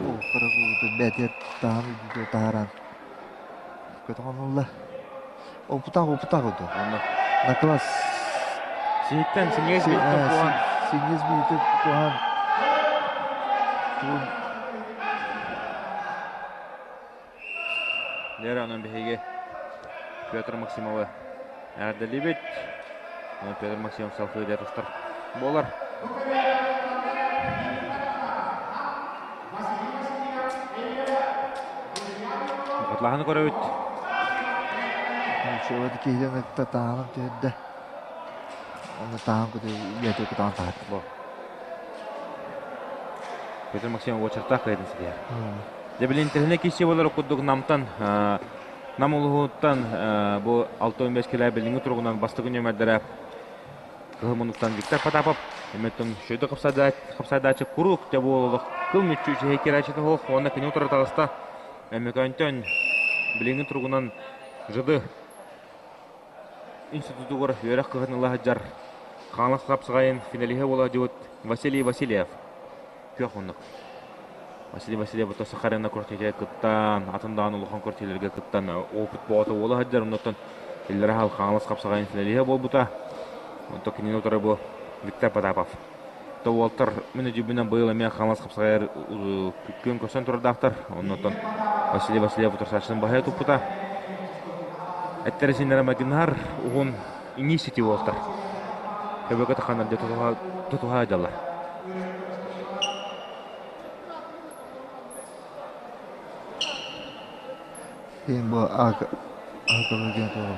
Speaker 2: бэйэтигэр таһан таһааран көтөҕөн ылла. Опутаах опутаах ото.
Speaker 1: Онно.
Speaker 2: На класс.
Speaker 1: Синиттэн синьиэс бииттэн куһаан.
Speaker 2: Синьиэс бииттэн куһаан.
Speaker 1: Лера онон биһиги Петр Максимовы эҕэрдэлиибит. Петр Максимов салгыы дьэ тустар буолар. Котлаһаны көрөбүт.
Speaker 2: Шевады киһиден ытта тааһынан түһэрдэ. Оны тааһан көтө бэйэтэ кутаан таһар.
Speaker 1: Бу. Петр Максимов уочартаах кыайдын ситиһэр. Дьэ билин тэһинэ киси болар курдук Намтан Нам улууһуттан бу 65 килэ билиҥҥи туругунан бастакы нүөмэрдэрэ Кыһыл муннуктан Виктор Потапов, эмиттэн Шөйдө хапсайдааччы куруук дьэ буолулук кыл мүччү үчүгэй киирээччитэ суох уонна кини утары таҕыста Өмөкөөнтөн билиҥҥи туругунан ЖД институтугар үөрэх кыһын ыла сылдьар Хаҥалас хапсаҕайын финалиһа буола сылдьыбыт Василий Васильев күөх муннук. Василий Васильев ото Сахарина квартирага кыттан, атын даҕаны улахан квартираларга кыттан опыт боҕото буола сылдьар. Оннуттан иллэрэ хал Хаҥалас хапсаҕайын финалиһа буолбута. Онтон кинини утары бу Виктор Потапов. То уолтар мин өдьүбүнэн быйыл эмиэ Хаҥалас хапсаҕайар күөн көрсөн турардаахтар. Оннуттан Василий Васильев утарсааччытын баһыйа туппута. Эттэрэ синнэрэ майгыннаһар уһун иҥии сити уолтар. Көбөкө таханар дьэ тутуһа дьаллар.
Speaker 2: Ким бу аакабыгын туох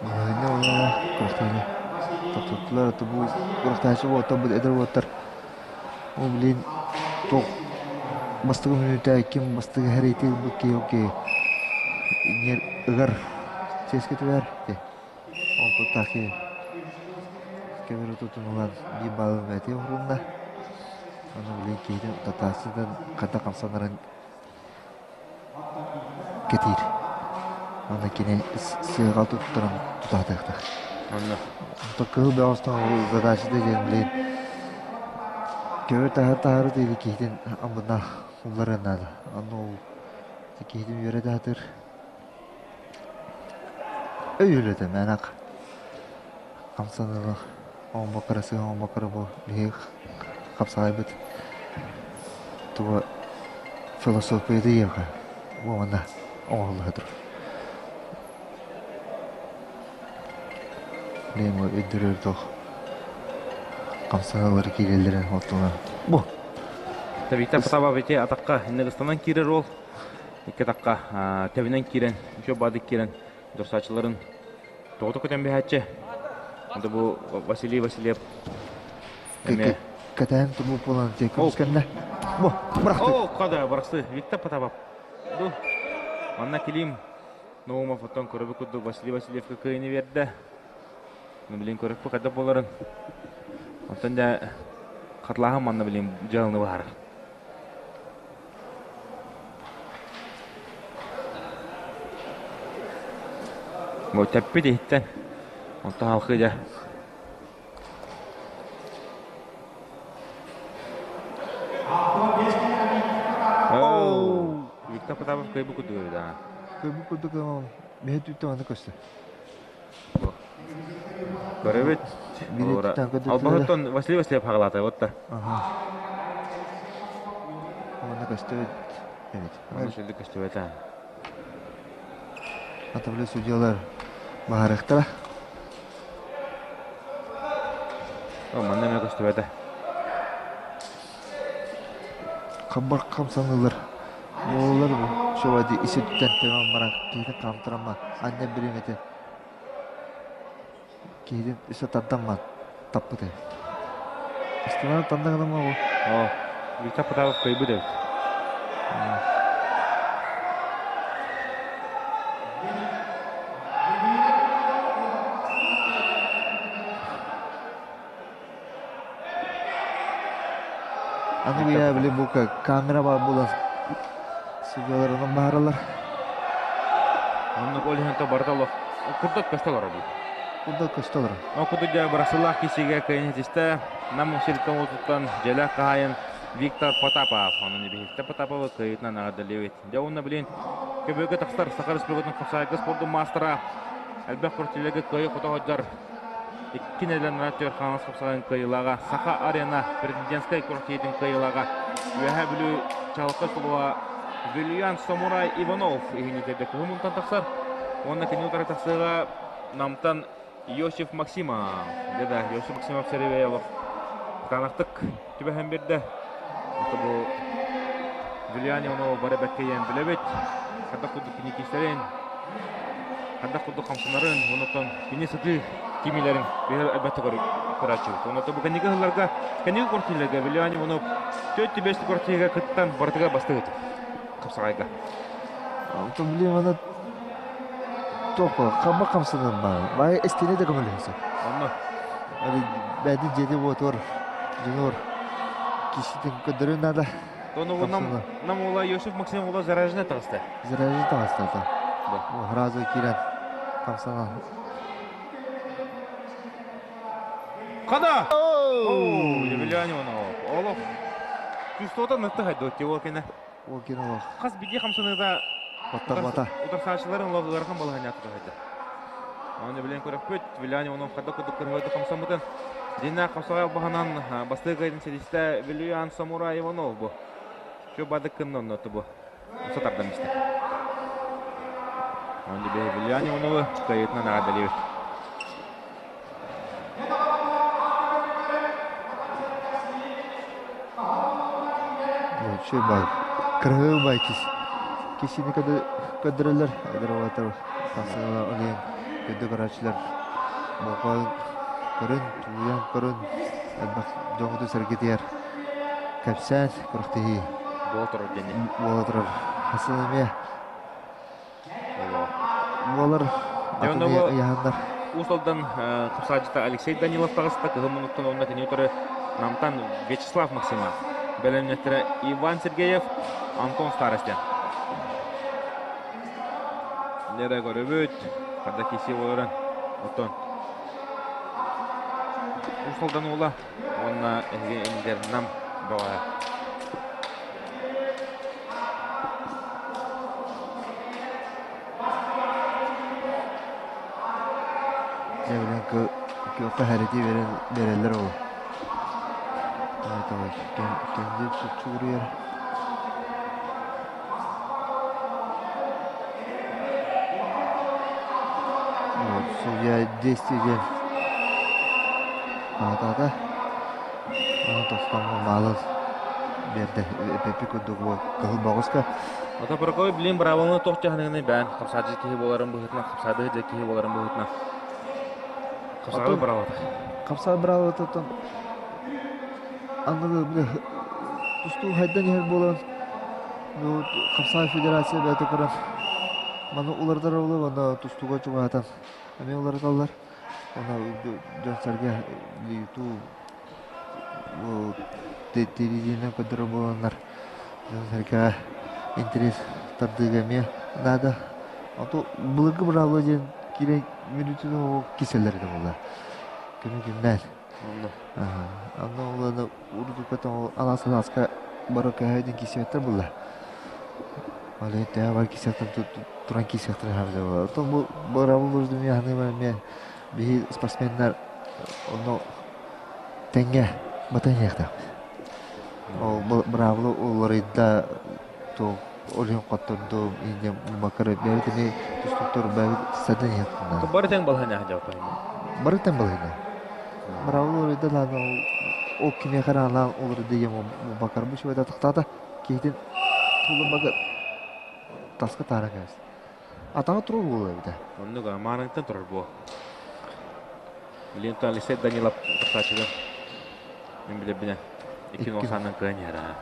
Speaker 2: балаһыанньа буолла күрэхтэһиини тохтоттулар это бу күрэхтэһээччи уолаттар бу эдэр уолаттар ол билигин туох бастакы мүнүүтэ ким бастакы эрэйти ылбыт киһи ол киһи ыгар чиэскэ түбэр Опыттаах киһи көмөр отутун ылан биир баалын бэйэтигэр уһурунна. Аны билигин киһитин татаасытын хайдах хамсанарын кэтиир. Аны кини сыаҕа туттаран тутаатыахтаах.
Speaker 1: Онно.
Speaker 2: Онтон кыһыл бөҕөстөн задачата диэн билигин көмөр таһар таһары диэри киһитин амбына улларыан наада. Аны ол киһитин үөрэтэ сатыыр. Өй үлэтэ мээнэх хамсаныылаах оҥмокко сыһа оҥмокко бу биһиги хапсаҕайбыт туга философията диэххэ уонна оҥоһулла турар. Билигин бу өйдөрөр туох хамсаныылар киирэллэрин оттуна бу
Speaker 1: Виктор Потапов ити атахха иннигистанан киирэр уол Икки атахха тэбинэн киирэн, үчүгэй баадык киирэн дорсааччыларын тоҕото көтөн биһээччи. Это бу Василий Васильев эмиэ
Speaker 2: Кэтээн турбут буолан көмүс кэннэ. Бу, бырахты.
Speaker 1: О, када бырахсы. Виктор Потапов. Бу манна Клим Наумов оттон көрөбүт курдук Василий Васильевка кыайыны биэрдэ. Ну, билин көрөкпү хайдах буоларын. Оттон дьэ хатлааһын манна билин дьыаланы быһаарар. Бу тэппит иһиттэн. Онтон халкы дьэ.
Speaker 2: Оу!
Speaker 1: Виктор Потапов кыайбыт курдук эбит аа.
Speaker 2: Кыайбыт курдук мэһэ түүттэн манна көстө.
Speaker 1: Көрөбүт. Албаһыттан Василий Васильев хаҕалаата вот да.
Speaker 2: Манна көстүбүт эбит.
Speaker 1: Манна сүлдүк көстүбэт аа.
Speaker 2: Атабылы судьялар баһарыахтара.
Speaker 1: О, манна эмэ көстүбэтэ.
Speaker 2: Хамбар хамсанылар. Буолар бу. Шовади исүттэн тэбэн баран киһитин хаамтарамма анньан бириэмэтэ киһитин өссө тардаммат таппыта. Астынан танна гынама ол.
Speaker 1: О, Виктор Потапов кыайбыт эбит.
Speaker 2: Аны бия били бу камера бар буолан судьяларынан бааралар.
Speaker 1: Оннук ол иһин то барыта олох курдат көстө олорор бу.
Speaker 2: Курдат көстө олорор.
Speaker 1: Ол курдук дьэ бырасылаах кисигэ кыайын Нам сиртэн уотуттан дьэлээх хаһаайын Виктор Потапов. Онон Виктор Потаповы кыайыытынан эҕэрдэлиибит. Дьэ уонна билин көбүөкэ тахсар Саха Республикатын хапсаайга спордун маастара элбэх күрэхтэһиилэргэ кыайы-хото сылдьар Икки нэдиэлэ анараа Хаҥалас хапсаҕайын кыайыылааҕа Саха Арена президентскай күрэхтэһиитин кыайыылааҕа Үөһээ Бүлүү чаҕылхай сулуһа. Вильян Самурай Иванов иһинитэрдэ кыһымунтан тахсар. Уонна кини утары тахсыыга Намтан Иосиф Максимов. Дьэ Иосиф Максимов сэрибэй олох кытаанахтык түбэһэн биэрдэ. Ото бу Вильян Иванов бары бэккэ ийэн билэбит. Хайдах курдук кини киистэрин, хайдах курдук хамсанарын, онотон кини сытыы кимилэрин биһи элбэхтик көрөөччүбүт. Оното бу кэнники сылларга, кэнники квартираларга Вильян Иванов 4-5 квартирага кыттан барытыгар бастыгыт хапсаҕайга.
Speaker 2: Онтон билим аны туох хамма хамсанан баар. Бай эстине да көмөлөһөсө.
Speaker 1: Онно.
Speaker 2: Али бәди жеди уотур, дьонуор кишитин көдөрү надо.
Speaker 1: Тону нам нам ула Йосиф Максим ула заражена таҕыста.
Speaker 2: Заражена таҕыста да. Сразу киирэн хамсана.
Speaker 1: Хада! Оо, Емельян Иванов. Олох. Чувствота нытты хайдо те ол кене.
Speaker 2: Ол кене олох.
Speaker 1: Хас биди хамсаныда
Speaker 2: Баттарбата.
Speaker 1: Утарсаачыларын олох ыарахан балаһанньааты хайда. Оны билен көрөкпүт, Вилян Иванов хада кудук кырһойду хамсаммытын. Дина хамсаҕай албаһынан бастыгы кайдын силистэ Вилюян Самурай Иванов бу. Чө бадык кынна онноту бу. Сатардан истэ. Оны Вилян Ивановы кайытынан аҕадалыбыт.
Speaker 2: Вообще бай. Кырһыы кис. Кисини көдөрөлөр, эдэр уолаттар тахсыылар олиен көдө көрөөччүлэр болҕойон көрөн, тулуйан көрөн элбэх дьоҥҥутун сэргэтигэр кэпсээн күрэхтэһии
Speaker 1: Буола турар диэни.
Speaker 2: Буола турар. Хасан эмиэ буолар атын ыйаһаннар.
Speaker 1: Уус Алдан хапсааччыта Алексей Данилов таҕыста, кыһыл муннуктан уонна кини утары Намтан Вячеслав Максимов. Бэлэмнэттэрэ Иван Сергеев, Антон Старостин. Лера көрөбүт, хада киси олорон, оттон Уус Алдан уола уонна эһиги иннигэр Нам бөҕө.
Speaker 2: Дьэ билэн күөххэ хэрэтии берэллэр ол. Кэнди чугуруйар. Вот, судья действие диэн аатаата. Аны тохтоҥҥо маалын биэрдэ эппи курдук кыһыл боҕуска.
Speaker 1: Ото Прокопий билин быраабыланы туох дьаһаныгыный бээн хапсаадьы киһи буоларын быһыытынан хапсаадыһы дьэ киһи буоларын быһыытынан хапсаҕай быраабата.
Speaker 2: Хапсаҕай быраабатыттан аныгы бile тустуу хайдан иһэр буолан ну хапсаҕай федерация бэйэтэ көрөн маны уларытар буолуо уонна тустууга чугаһатан эмиэ уларыталлар. Уонна дьон-сэргэ туу телевидениенэн көрдөрөр буоланнар дьон-сэргэҕэ интэриэс тардыыга эмиэ наада. Ото былыргы быраабыла диэн киирэн мүнүүтүн оҕо киселлэр этэ буолла. Күнү күннээн. Онно уланы урдукка алаас алааска бары көһөйдүн кисиэттэр булла. Ол иһин төһө бар кисиэхтэн туран кисиэхтэрин хаалла буолла. Оттон бу быраабыл урдумуйа ханыыбар эмиэ биһи спортсменнар онно тэҥҥэ батан иһиэхтээхпит. Ол быраабыла уларыйда туох ол иһин хоттордум инньэ макары бэйэбит эмиэ тустууктар бэйэбит садан иһиэхтэнэ.
Speaker 1: Бары тэҥ балаһыанньа дьааппай.
Speaker 2: Бары тэҥ балаһыанньа. Быраабыла уларыйда даҕаны ол кимиэхэ эрэ анаан уларыйда диэн Бакар бу үчүгэй тахтаата киһитин тулумага таска таара кэбис. Атаҕа турар буолуо эбитэ.
Speaker 1: Оннук мааныҥтан турар буо. Лентон Алексей Данилов тахсааччыга мин билэрбинэ икки нуосаанан кыайан иһэр аа.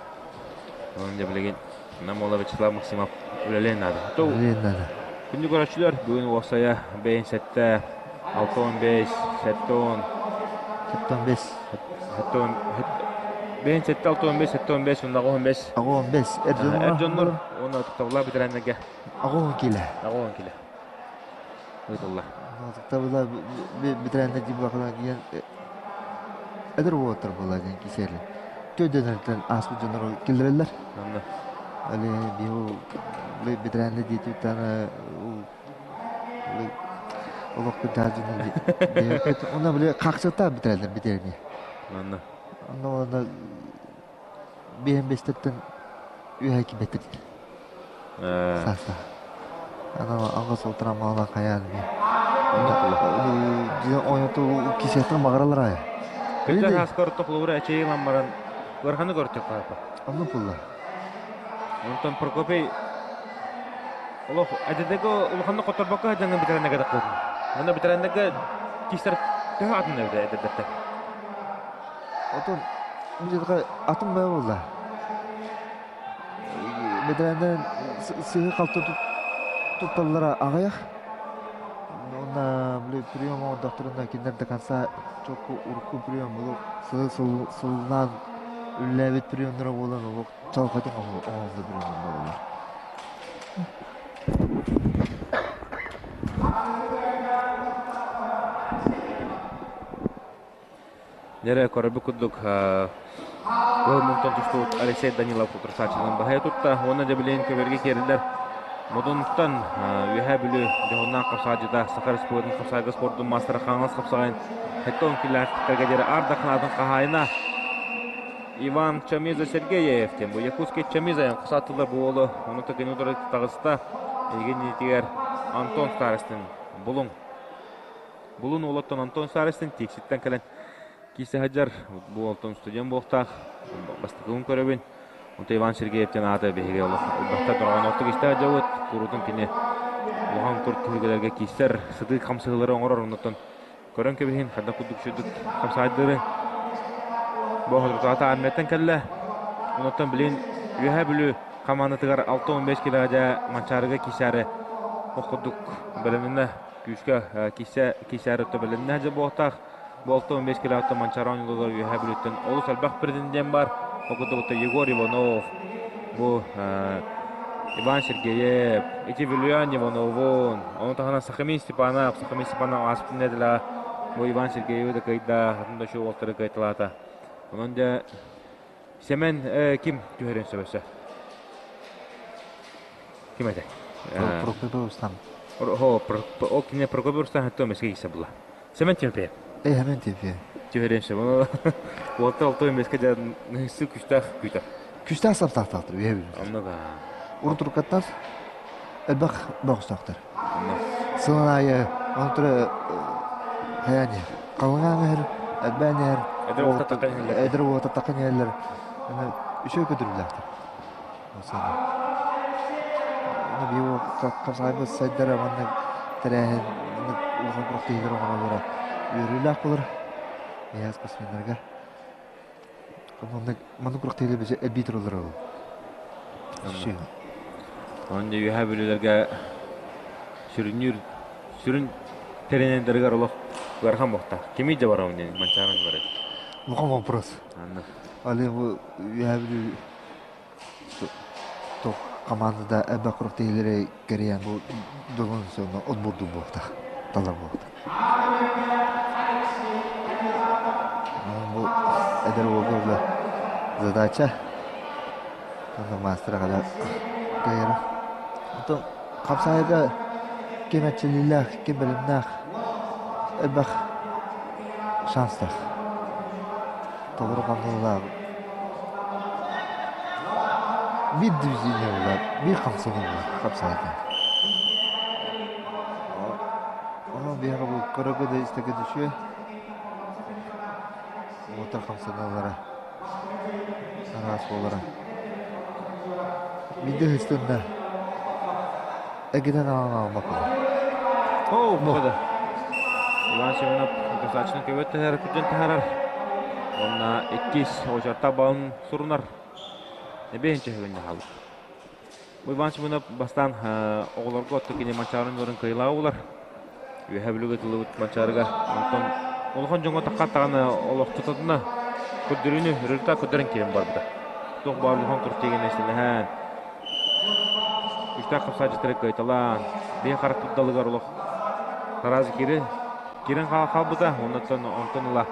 Speaker 1: Онон дьэ билигин Нам уола Вячеслав Максимов үлэлиэн наада.
Speaker 2: Үлэлиэн наада.
Speaker 1: Күндү көрөөччүлэр, бүгүн уопсайа бэйэн сэттэ, 65, 70,
Speaker 2: 75,
Speaker 1: 70, бэйэн сэттэ, 65, 75, уонна 85.
Speaker 2: 85. Эр дьоннор.
Speaker 1: Эр дьоннор уонна ытыктабыллаах бэтэрээннэргэ.
Speaker 2: 80 киилэ.
Speaker 1: 80 киилэ. Ыытыллар.
Speaker 2: Ытыктабыллаах бэтэрээннэр дии булахына диэн эдэр уолаттар буолла диэн кисиэли. Төдөнөртөн ааспыт дьоннору киллэрэллэр.
Speaker 1: Онно.
Speaker 2: Али биһу бэтэрээннэр диэтиттан олох кырдьаҕас дьону диэбиппит. Онно били хахсыттаах бэтэрээннэр битэрини.
Speaker 1: Онно.
Speaker 2: Онно онно биэһэн бэстэттэн үөһэ кимэттэр. Саста. Ана аңгыс олтуран маалан хайаан би. Ойноту кисиэттэн багаралар ая.
Speaker 1: Кырдьар хааскар тохлуура эчэйилан баран ыарханы көртөх хаапа.
Speaker 2: Онну пулла.
Speaker 1: Онтон Прокопий олох эдедеге улаханны которбокко жаңы битеренеге таккын. Мына битеренеге кистер төһө атын эбите эдедетте.
Speaker 2: Отон бу атын баа болла. Бэтэрээннэр сыыһы-халты тутталлара аҕыйах. Уонна били прием оҥордохторуна кинилэр до конца чокку урукку прием бу сылы сыллаан үлэлээбит приемнара буолан олох чалҕатын оҥоһуллар приемнар буолаллар.
Speaker 1: Дьэрэ көрөрбүт курдук Кыһыл мунтан тустубут Алексей Данилов утарсааччынан баһыйа тутта уонна дьэ билигин көбүөргэ киирдилэр. Модунтан Үөһээ Бүлүү дьоһуннаах хапсаҕайдьыта Саха Республикатын хапсаҕайга спордун маастара Хаҥалас хапсаҕайын 70 килэлээхтэргэ диэри аар даханаатын хаһаайына Иван Чамиза Сергеев диэн бу Якутский Чамиза хасааттылар бу уолу ону такини утары таҕыста. Эйигин иннитигэр Антон Старостин булуҥ. Булун уолуттан Антон Старостин Тикситтэн кэлэн киирсэ сылдьар. Бу уолтан студент буолуохтаах. Бастакыбын көрөбүн. Онто Иван Сергеевтэн аата биһиги олох элбэхтэ дорҕооноохтук истэ сылдьабыт. Куруутун кини улахан кур түһүлгэлэргэ киирсэр, сытыы хамсыһыылары оҥорор. Оннуттан көрөн кэбиһин, хайдах курдук сүрдүк хамсаайдары бу соторутааҕыта армияттан кэллэ. Онуттан билин Үөһээ Бүлүү хамаандатыгар 6-15 килоҕа дьэ Манчаарыга киирсээри ох курдук бэлэмнэнэ. Күүскэ киирсэ киирсээри өттө дьэ буолтаах. Бу 65 килоттан Манчаары оонньууларыгар Үөһээ Бүлүүттэн олус элбэх претендент бар. Ол курдук Егор Иванов, бу Иван Сергеев, ити Вилюян Ивановун, ону таһынан Сахамин Степанов, Сахамин Степанов ааспыт нэдиэлэҕэ бу Иван Сергеевы да кыайда, атын да үчүгэй уолаттары кыайталаата. Онон дьэ Сэмэн ким түһэрин сөбөсө? Ким этэ?
Speaker 2: Прокопий Рустам.
Speaker 1: Ол кине Прокопий Рустам хатто меске кисе була. Семен Тимофеев.
Speaker 2: Э, Семен Тимофеев.
Speaker 1: Түһэрин сөп. Уолта олтой меске дьа сы күстэх күтэр.
Speaker 2: Күстэх саптаахтаахтар, үһэ билим.
Speaker 1: Онно да.
Speaker 2: Урутурукаттар элбэх бөҕөстөөхтөр. Сылын аайы онтура хайаан халыҥаан иһэр, элбээн иһэр. Эдэр уота такан иһэллэр. Үчүгэй көтүрүүлээхтэр. Биир хапсаҕайбыт сайдара маннык тэрээһин маннык улахан күрэхтэһиилэр оҥороллоро үөрүүлээх буолар эһээ спортсменнарга. Маннык маннык күрэхтэһиилэр бэчэ элбии тураллар ол.
Speaker 1: Онно үөһээ бүлүүлэргэ сүрүннүүр сүрүн тэринэллэригэр олох ыарахан буолта. Кими дьэ барабын диэн манчааран барар.
Speaker 2: Улахан вопрос. Али бу үөһээ бүлүү Туох хамаандада элбэх күрэхтэһиилэри кэрийэн бу дьолун сонно отбордуу буолуохтаах, талар буолуохтаах. Бу эдэр уолга уже задача онно маастара хада кыайара. Оттон хапсаайга ким эрчиллиилээх, ким бэлэмнээх элбэх шанстаах. Толору хамсаныылаах биир движение буолар, биир хамсаныы буолар хапсаайга. Онон биһиэхэ бу көрөргө да истэргэ да үчүгэй. Уотар хамсаныылара араас буолара. Биирдэ ыһыстынна эгинэн аҕаҥ аҕалбаппын.
Speaker 1: Оо, да. Иван Семенов достаточно көбөт таһар, күрдьэн таһарар. Уонна иккис очерта балын сурунар. Эбиһин чөһүгүн хаалар. Бу Иван Семенов бастаан оҕолорго отто кини манчаарын нуорун кыйылаа улар. Үөһэ бүлүгө тылыбыт манчаарыга. Онтон улахан дьоҥҥо таххаттаҕына олох тутатына көрдөрүүнү результат көрдөрөн киирэн барбыта. Туох баар улахан куртиигин эстэлэһэн Күүстээх хапсааччыттары кыайталаан, биһи харахпыт далыгар олох тараас киирэн киирэн хаалбыта. Оннуттан онтон ыла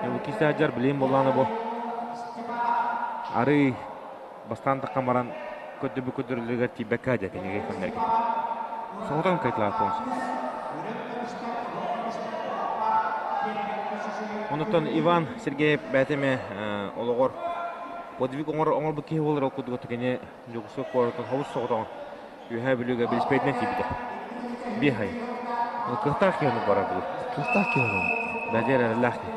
Speaker 1: бу киирсэ сылдьар билигин буоллаҕына бу арыый бастаан таххан баран көрдөрбүт көрдөрүүлэригэр тиийбэккэ дьэ кинигэ кэмнэргэ. Соҕотон кыайталаах Онуттан Иван Сергеев бэйэтэ эмиэ олоҕор подвиг оҥорбут киһи буолар ол курдук кини Дьокуускай куоратын хобус соҕотоҕун. Үөһээ Бүлүүгэ билиспэйтинэн тиийбитэ. Биэс ай. Кыахтаах киһи оннук барар буолуо.
Speaker 2: Кыахтаах киһи оннук.
Speaker 1: Бэдьэр эрэллээх киһи.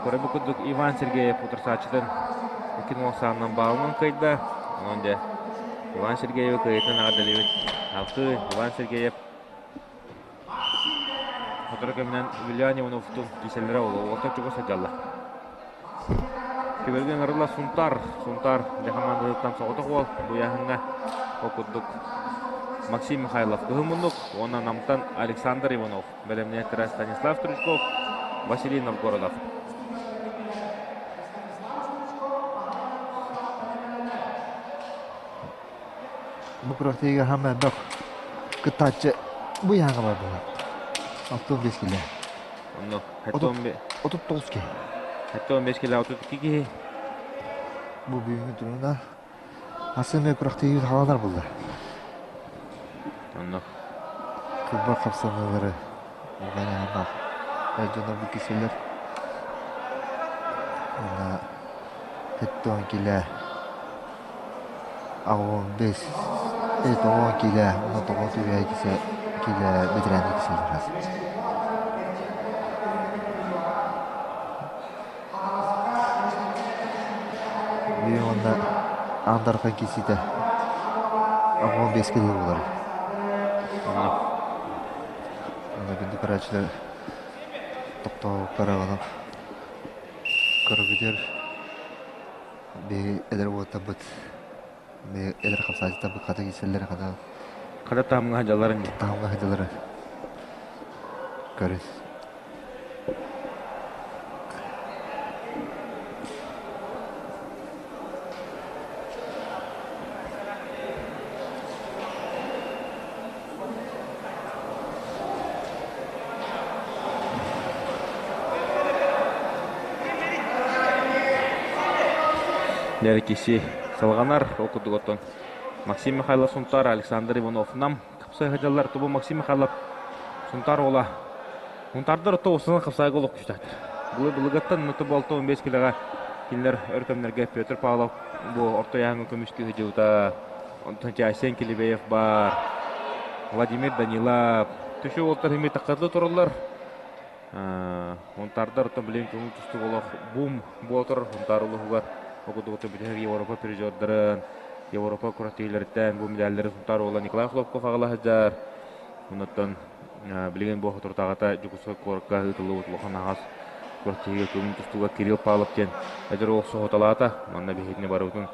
Speaker 1: Көрөбүт курдук Иван Сергеев утарсааччытын 2-0 саанынан баалынан кыайда. Онон дьэ Иван Сергеевы кыайыытынан эҕэрдэлиибит. Алгыы Иван Сергеев сотору кэминэн Вильян Ивановтуун кииссэллэрэ уолаттар чугас сылдьаллар. Түбэлгэ ыҥырылла Сунтаар, Сунтаар дьэ хамаандатыттан соҕотох уол бу ыйааһыҥҥа ол курдук Максим Михайлов кыһыл муннук уонна Намтан Александр Иванов, бэлэмнээттэрэ Станислав Стручков, Василий Новгородов.
Speaker 2: Бу күрэхтэһиигэ хаама элбэх кыттааччы бу ыйааҥҥа бардылар. 65 килэ.
Speaker 1: Онно
Speaker 2: 39 киһи.
Speaker 1: 75 килэ 32 киһи.
Speaker 2: Бу бүгүҥҥү туругунан Асы эмиэ күрэхтэһии хааланар буолла.
Speaker 1: Онно
Speaker 2: Кылбар хапсаныылары улахан эр дьоно бу киселлэр. Уонна 70 килэ 85 90 килэ уонна 9 килэ бэтэрээннэр киселлэр. Биир уонна аан дархан киирсиитэ 15 кило буолар. Онно күндү көрөөччүлэр тохтообуттара онон көрөбүтүгэр биһи эдэр уолаттарбыт биһи эдэр хамсааччытарбыт хата киирсэллэр хата
Speaker 1: Хата таһымҥа сылдьалларын дии.
Speaker 2: Таһымҥа сылдьалларын көрүс.
Speaker 1: Дьэ киси салҕанар ол курдук оттон Максим Михайлов Сунтаар, Александр Иванов Нам хапсай сылдьаллар. Тубу Максим Михайлов Сунтаар уола. Сунтаардар отто устунан хапсайга олох күчтэхтэр. Былы-былыгаттан мута болто 15 килоҕа кинилэр өр кэмнэргэ Петр Павлов бу орто ыйааһыҥҥа көмүскүү сылдьыбыта. Онтон Айсен Килибеев баар. Владимир Данилов. Түшү уолтар хими таххатлы тураллар. Сунтаардар оттон билигин көҥүл тустуук олох бум буола турар Сунтаар улууһугар окудугутун бүтэһик Европа призердарын, Европа күрэхтэһиилэриттэн бу медаллары Сунтаар уола Николай Хлопков аҕала сылдьар. Оннуттан билигин бу соторутааҕыта Дьокуускай куоракка ыытыллыбыт улахан аһаҕас күрэхтэһиигэ көҥүл тустууга Кирилл Павлов диэн эдэр уол соһуталаата. Манна биһигини барыбытын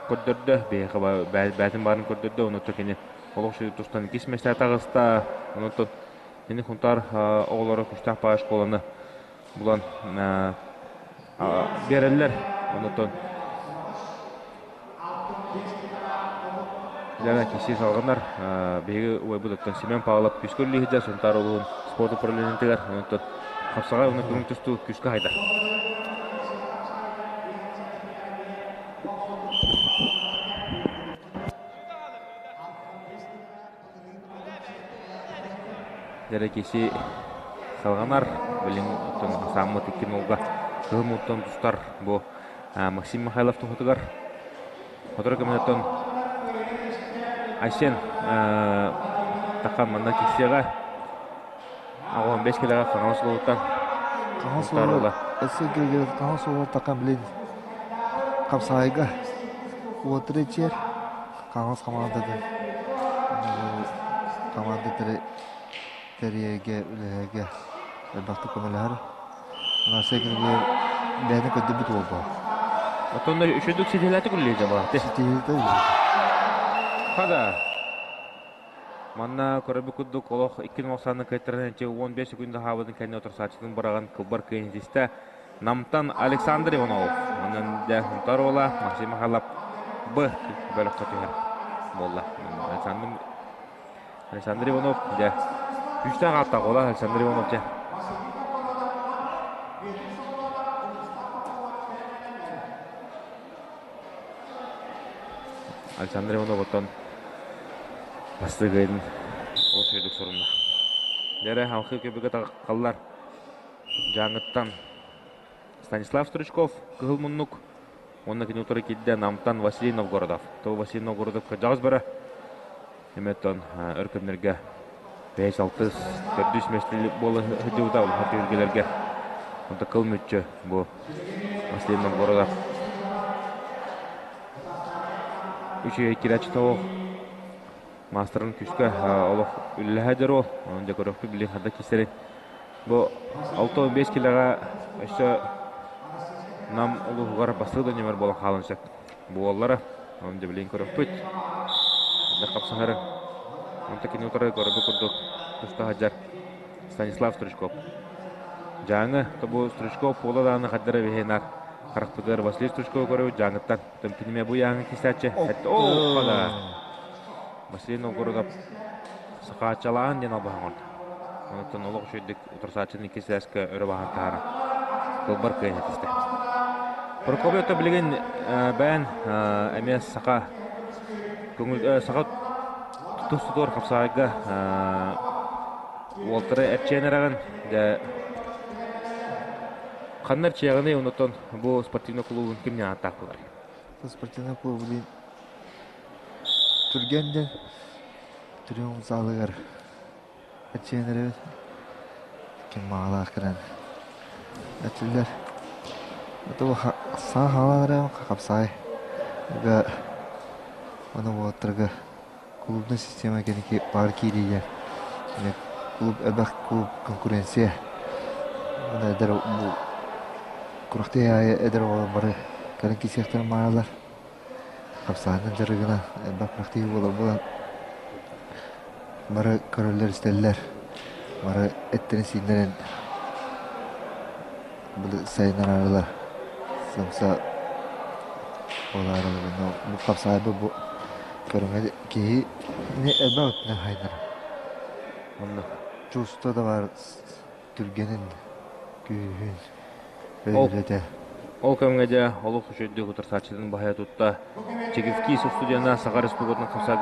Speaker 1: көрдөрдө, биһиэхэ бэйэтин баарын көрдөрдө, онуоха кини олох тустан иккис миэстэ таҕыста. Онон кини Хунтаар оҕолоро күүстээх баҕа школаны булан биэрэллэр. Онуттан Дьэ, киси салҕанар. Биһиги уойбут Семен Павлов күүскэ үлэлии сылдьар Сунтаар улууһун спорт управлениетыгар. Онуттан хапсаҕай уонна көҥүл тустуу күүскэ хайдар. Дьэ киси салҕанар. Билин оттон сааммыт икки нолга кыһыл мууттан тустар бу Максим Михайлов туһутугар. Сотору кэминэн Айсен Тахан манна киссиэҕэ 15 килоҕа Хаҥалас улууһуттан
Speaker 2: Хаҥалас улууһа өссө Хаҥалас улууһа Тахан билин Хапсаайга уотуры ичиэр Хаҥалас хамаандатын команда тэрийэргэ үлэһэргэ элбэхтик көмөлөһөр. Анарсай кинигэ бэйэтин көрдөрбүт уолба.
Speaker 1: Оттон үчүгдүк ситиһилээтик үлэлиир дьабалаахты.
Speaker 2: Ситиһилээтик үлэлиир.
Speaker 1: Хада. Манна көрөбүт курдук олох 2-90 кыайтаран 15 секунда хаабытын кэннэ отырсааччытын быраҕан кылбар кыайын Намтан Александр Иванов, онон дьэ Сунтаар уола Максим Михайлов Б бөлөххө түһэр буолла. Александр Александр Иванов дьэ күүстээх ааттаах уола Александр Иванов дьэ. Александр Иванов оттон бастыгын ол сүйдүк сурунна. Дьэрэ халқы көбүгэ тахаллар Дьааҥыттан Станислав Стручков, Кыһыл муннук. Уонна кини утары киирдэ Намтан Василий Новгородов. То Василий Новгородов кырдьаҕас бара. Эмэттон өр кэмнэргэ 5-6 төрдүс миэстэли буола сылдьыбыта улахан түһүлгэлэргэ. Онто кыл мүччү бу Василий Новгородов. Үчүгэй кираччы тоҕо маастарын күүскэ олох үлэлэһэ дьоруол. Онон дьэ көрөхпүт били ханна киирсэрин. Бу 65 килоҕа өссө Нам улууһугар бастакы да нүөмэр буолан хаалан сөп буоллара. Онон дьэ билигин көрөхпүт. Хапсаһары. Онто кини утары көрбүт курдук туста сылдьар Станислав Стручков. Дьааҥы, бу Стручков уола даҕаны хардара биһиэнар харахпытыгар Василий Стручкову көрөбүт Дьааҥыттан. Тым киниме бу яаҥы кисээччи. О, Василий Новгородов сахааччалаан диэн албаһын оҥордо. Онтон олох үчүгэйдик утарсааччыны иккис сээскэ өрө баһан таһааран кылбар кыайан этистэ. Прокопьев билигин бэйэн эмиэ саха көҥүл саха тус-тутуор хапсаҕайга уолтары эрчийэн эрэҕин дьэ ханна эрчийэҕиний онтон бу спортивный клубун кимнээн ааттаахпылар?
Speaker 2: Спортивный клуб Түргэн да Триумф залыгар эрчийэн ким маалаах кэлэн этилэр. Саа хаалан хапсаай ыга аны уолаттарга клубная система кэнники баар киириигэ клуб элбэх клуб конкуренция эдэр курахтыы аайы эдэр оҕолор бары кэлэн киирсиэхтэрин баҕараллар. Хапсаанын дьарыгынан элбэх күрэхтэһии буолар буолан бары көрөллөр-истэллэр, бары эттэрин-сииннэрин били сайыннарарылар сымса буолаарылар. Бу хапсаайбы бу көрүҥэ киһини элбэх өттүнэн хайыннарар.
Speaker 1: Онно
Speaker 2: Чувство да баар түргэнин, күүһүн
Speaker 1: Ол,
Speaker 2: өйдөтө.
Speaker 1: ол кэмҥэ дьэ олус үчүгэйдик утарсааччытын баһыйа тутта Чекивкисов студена Саха Республикатын хапсаҕайга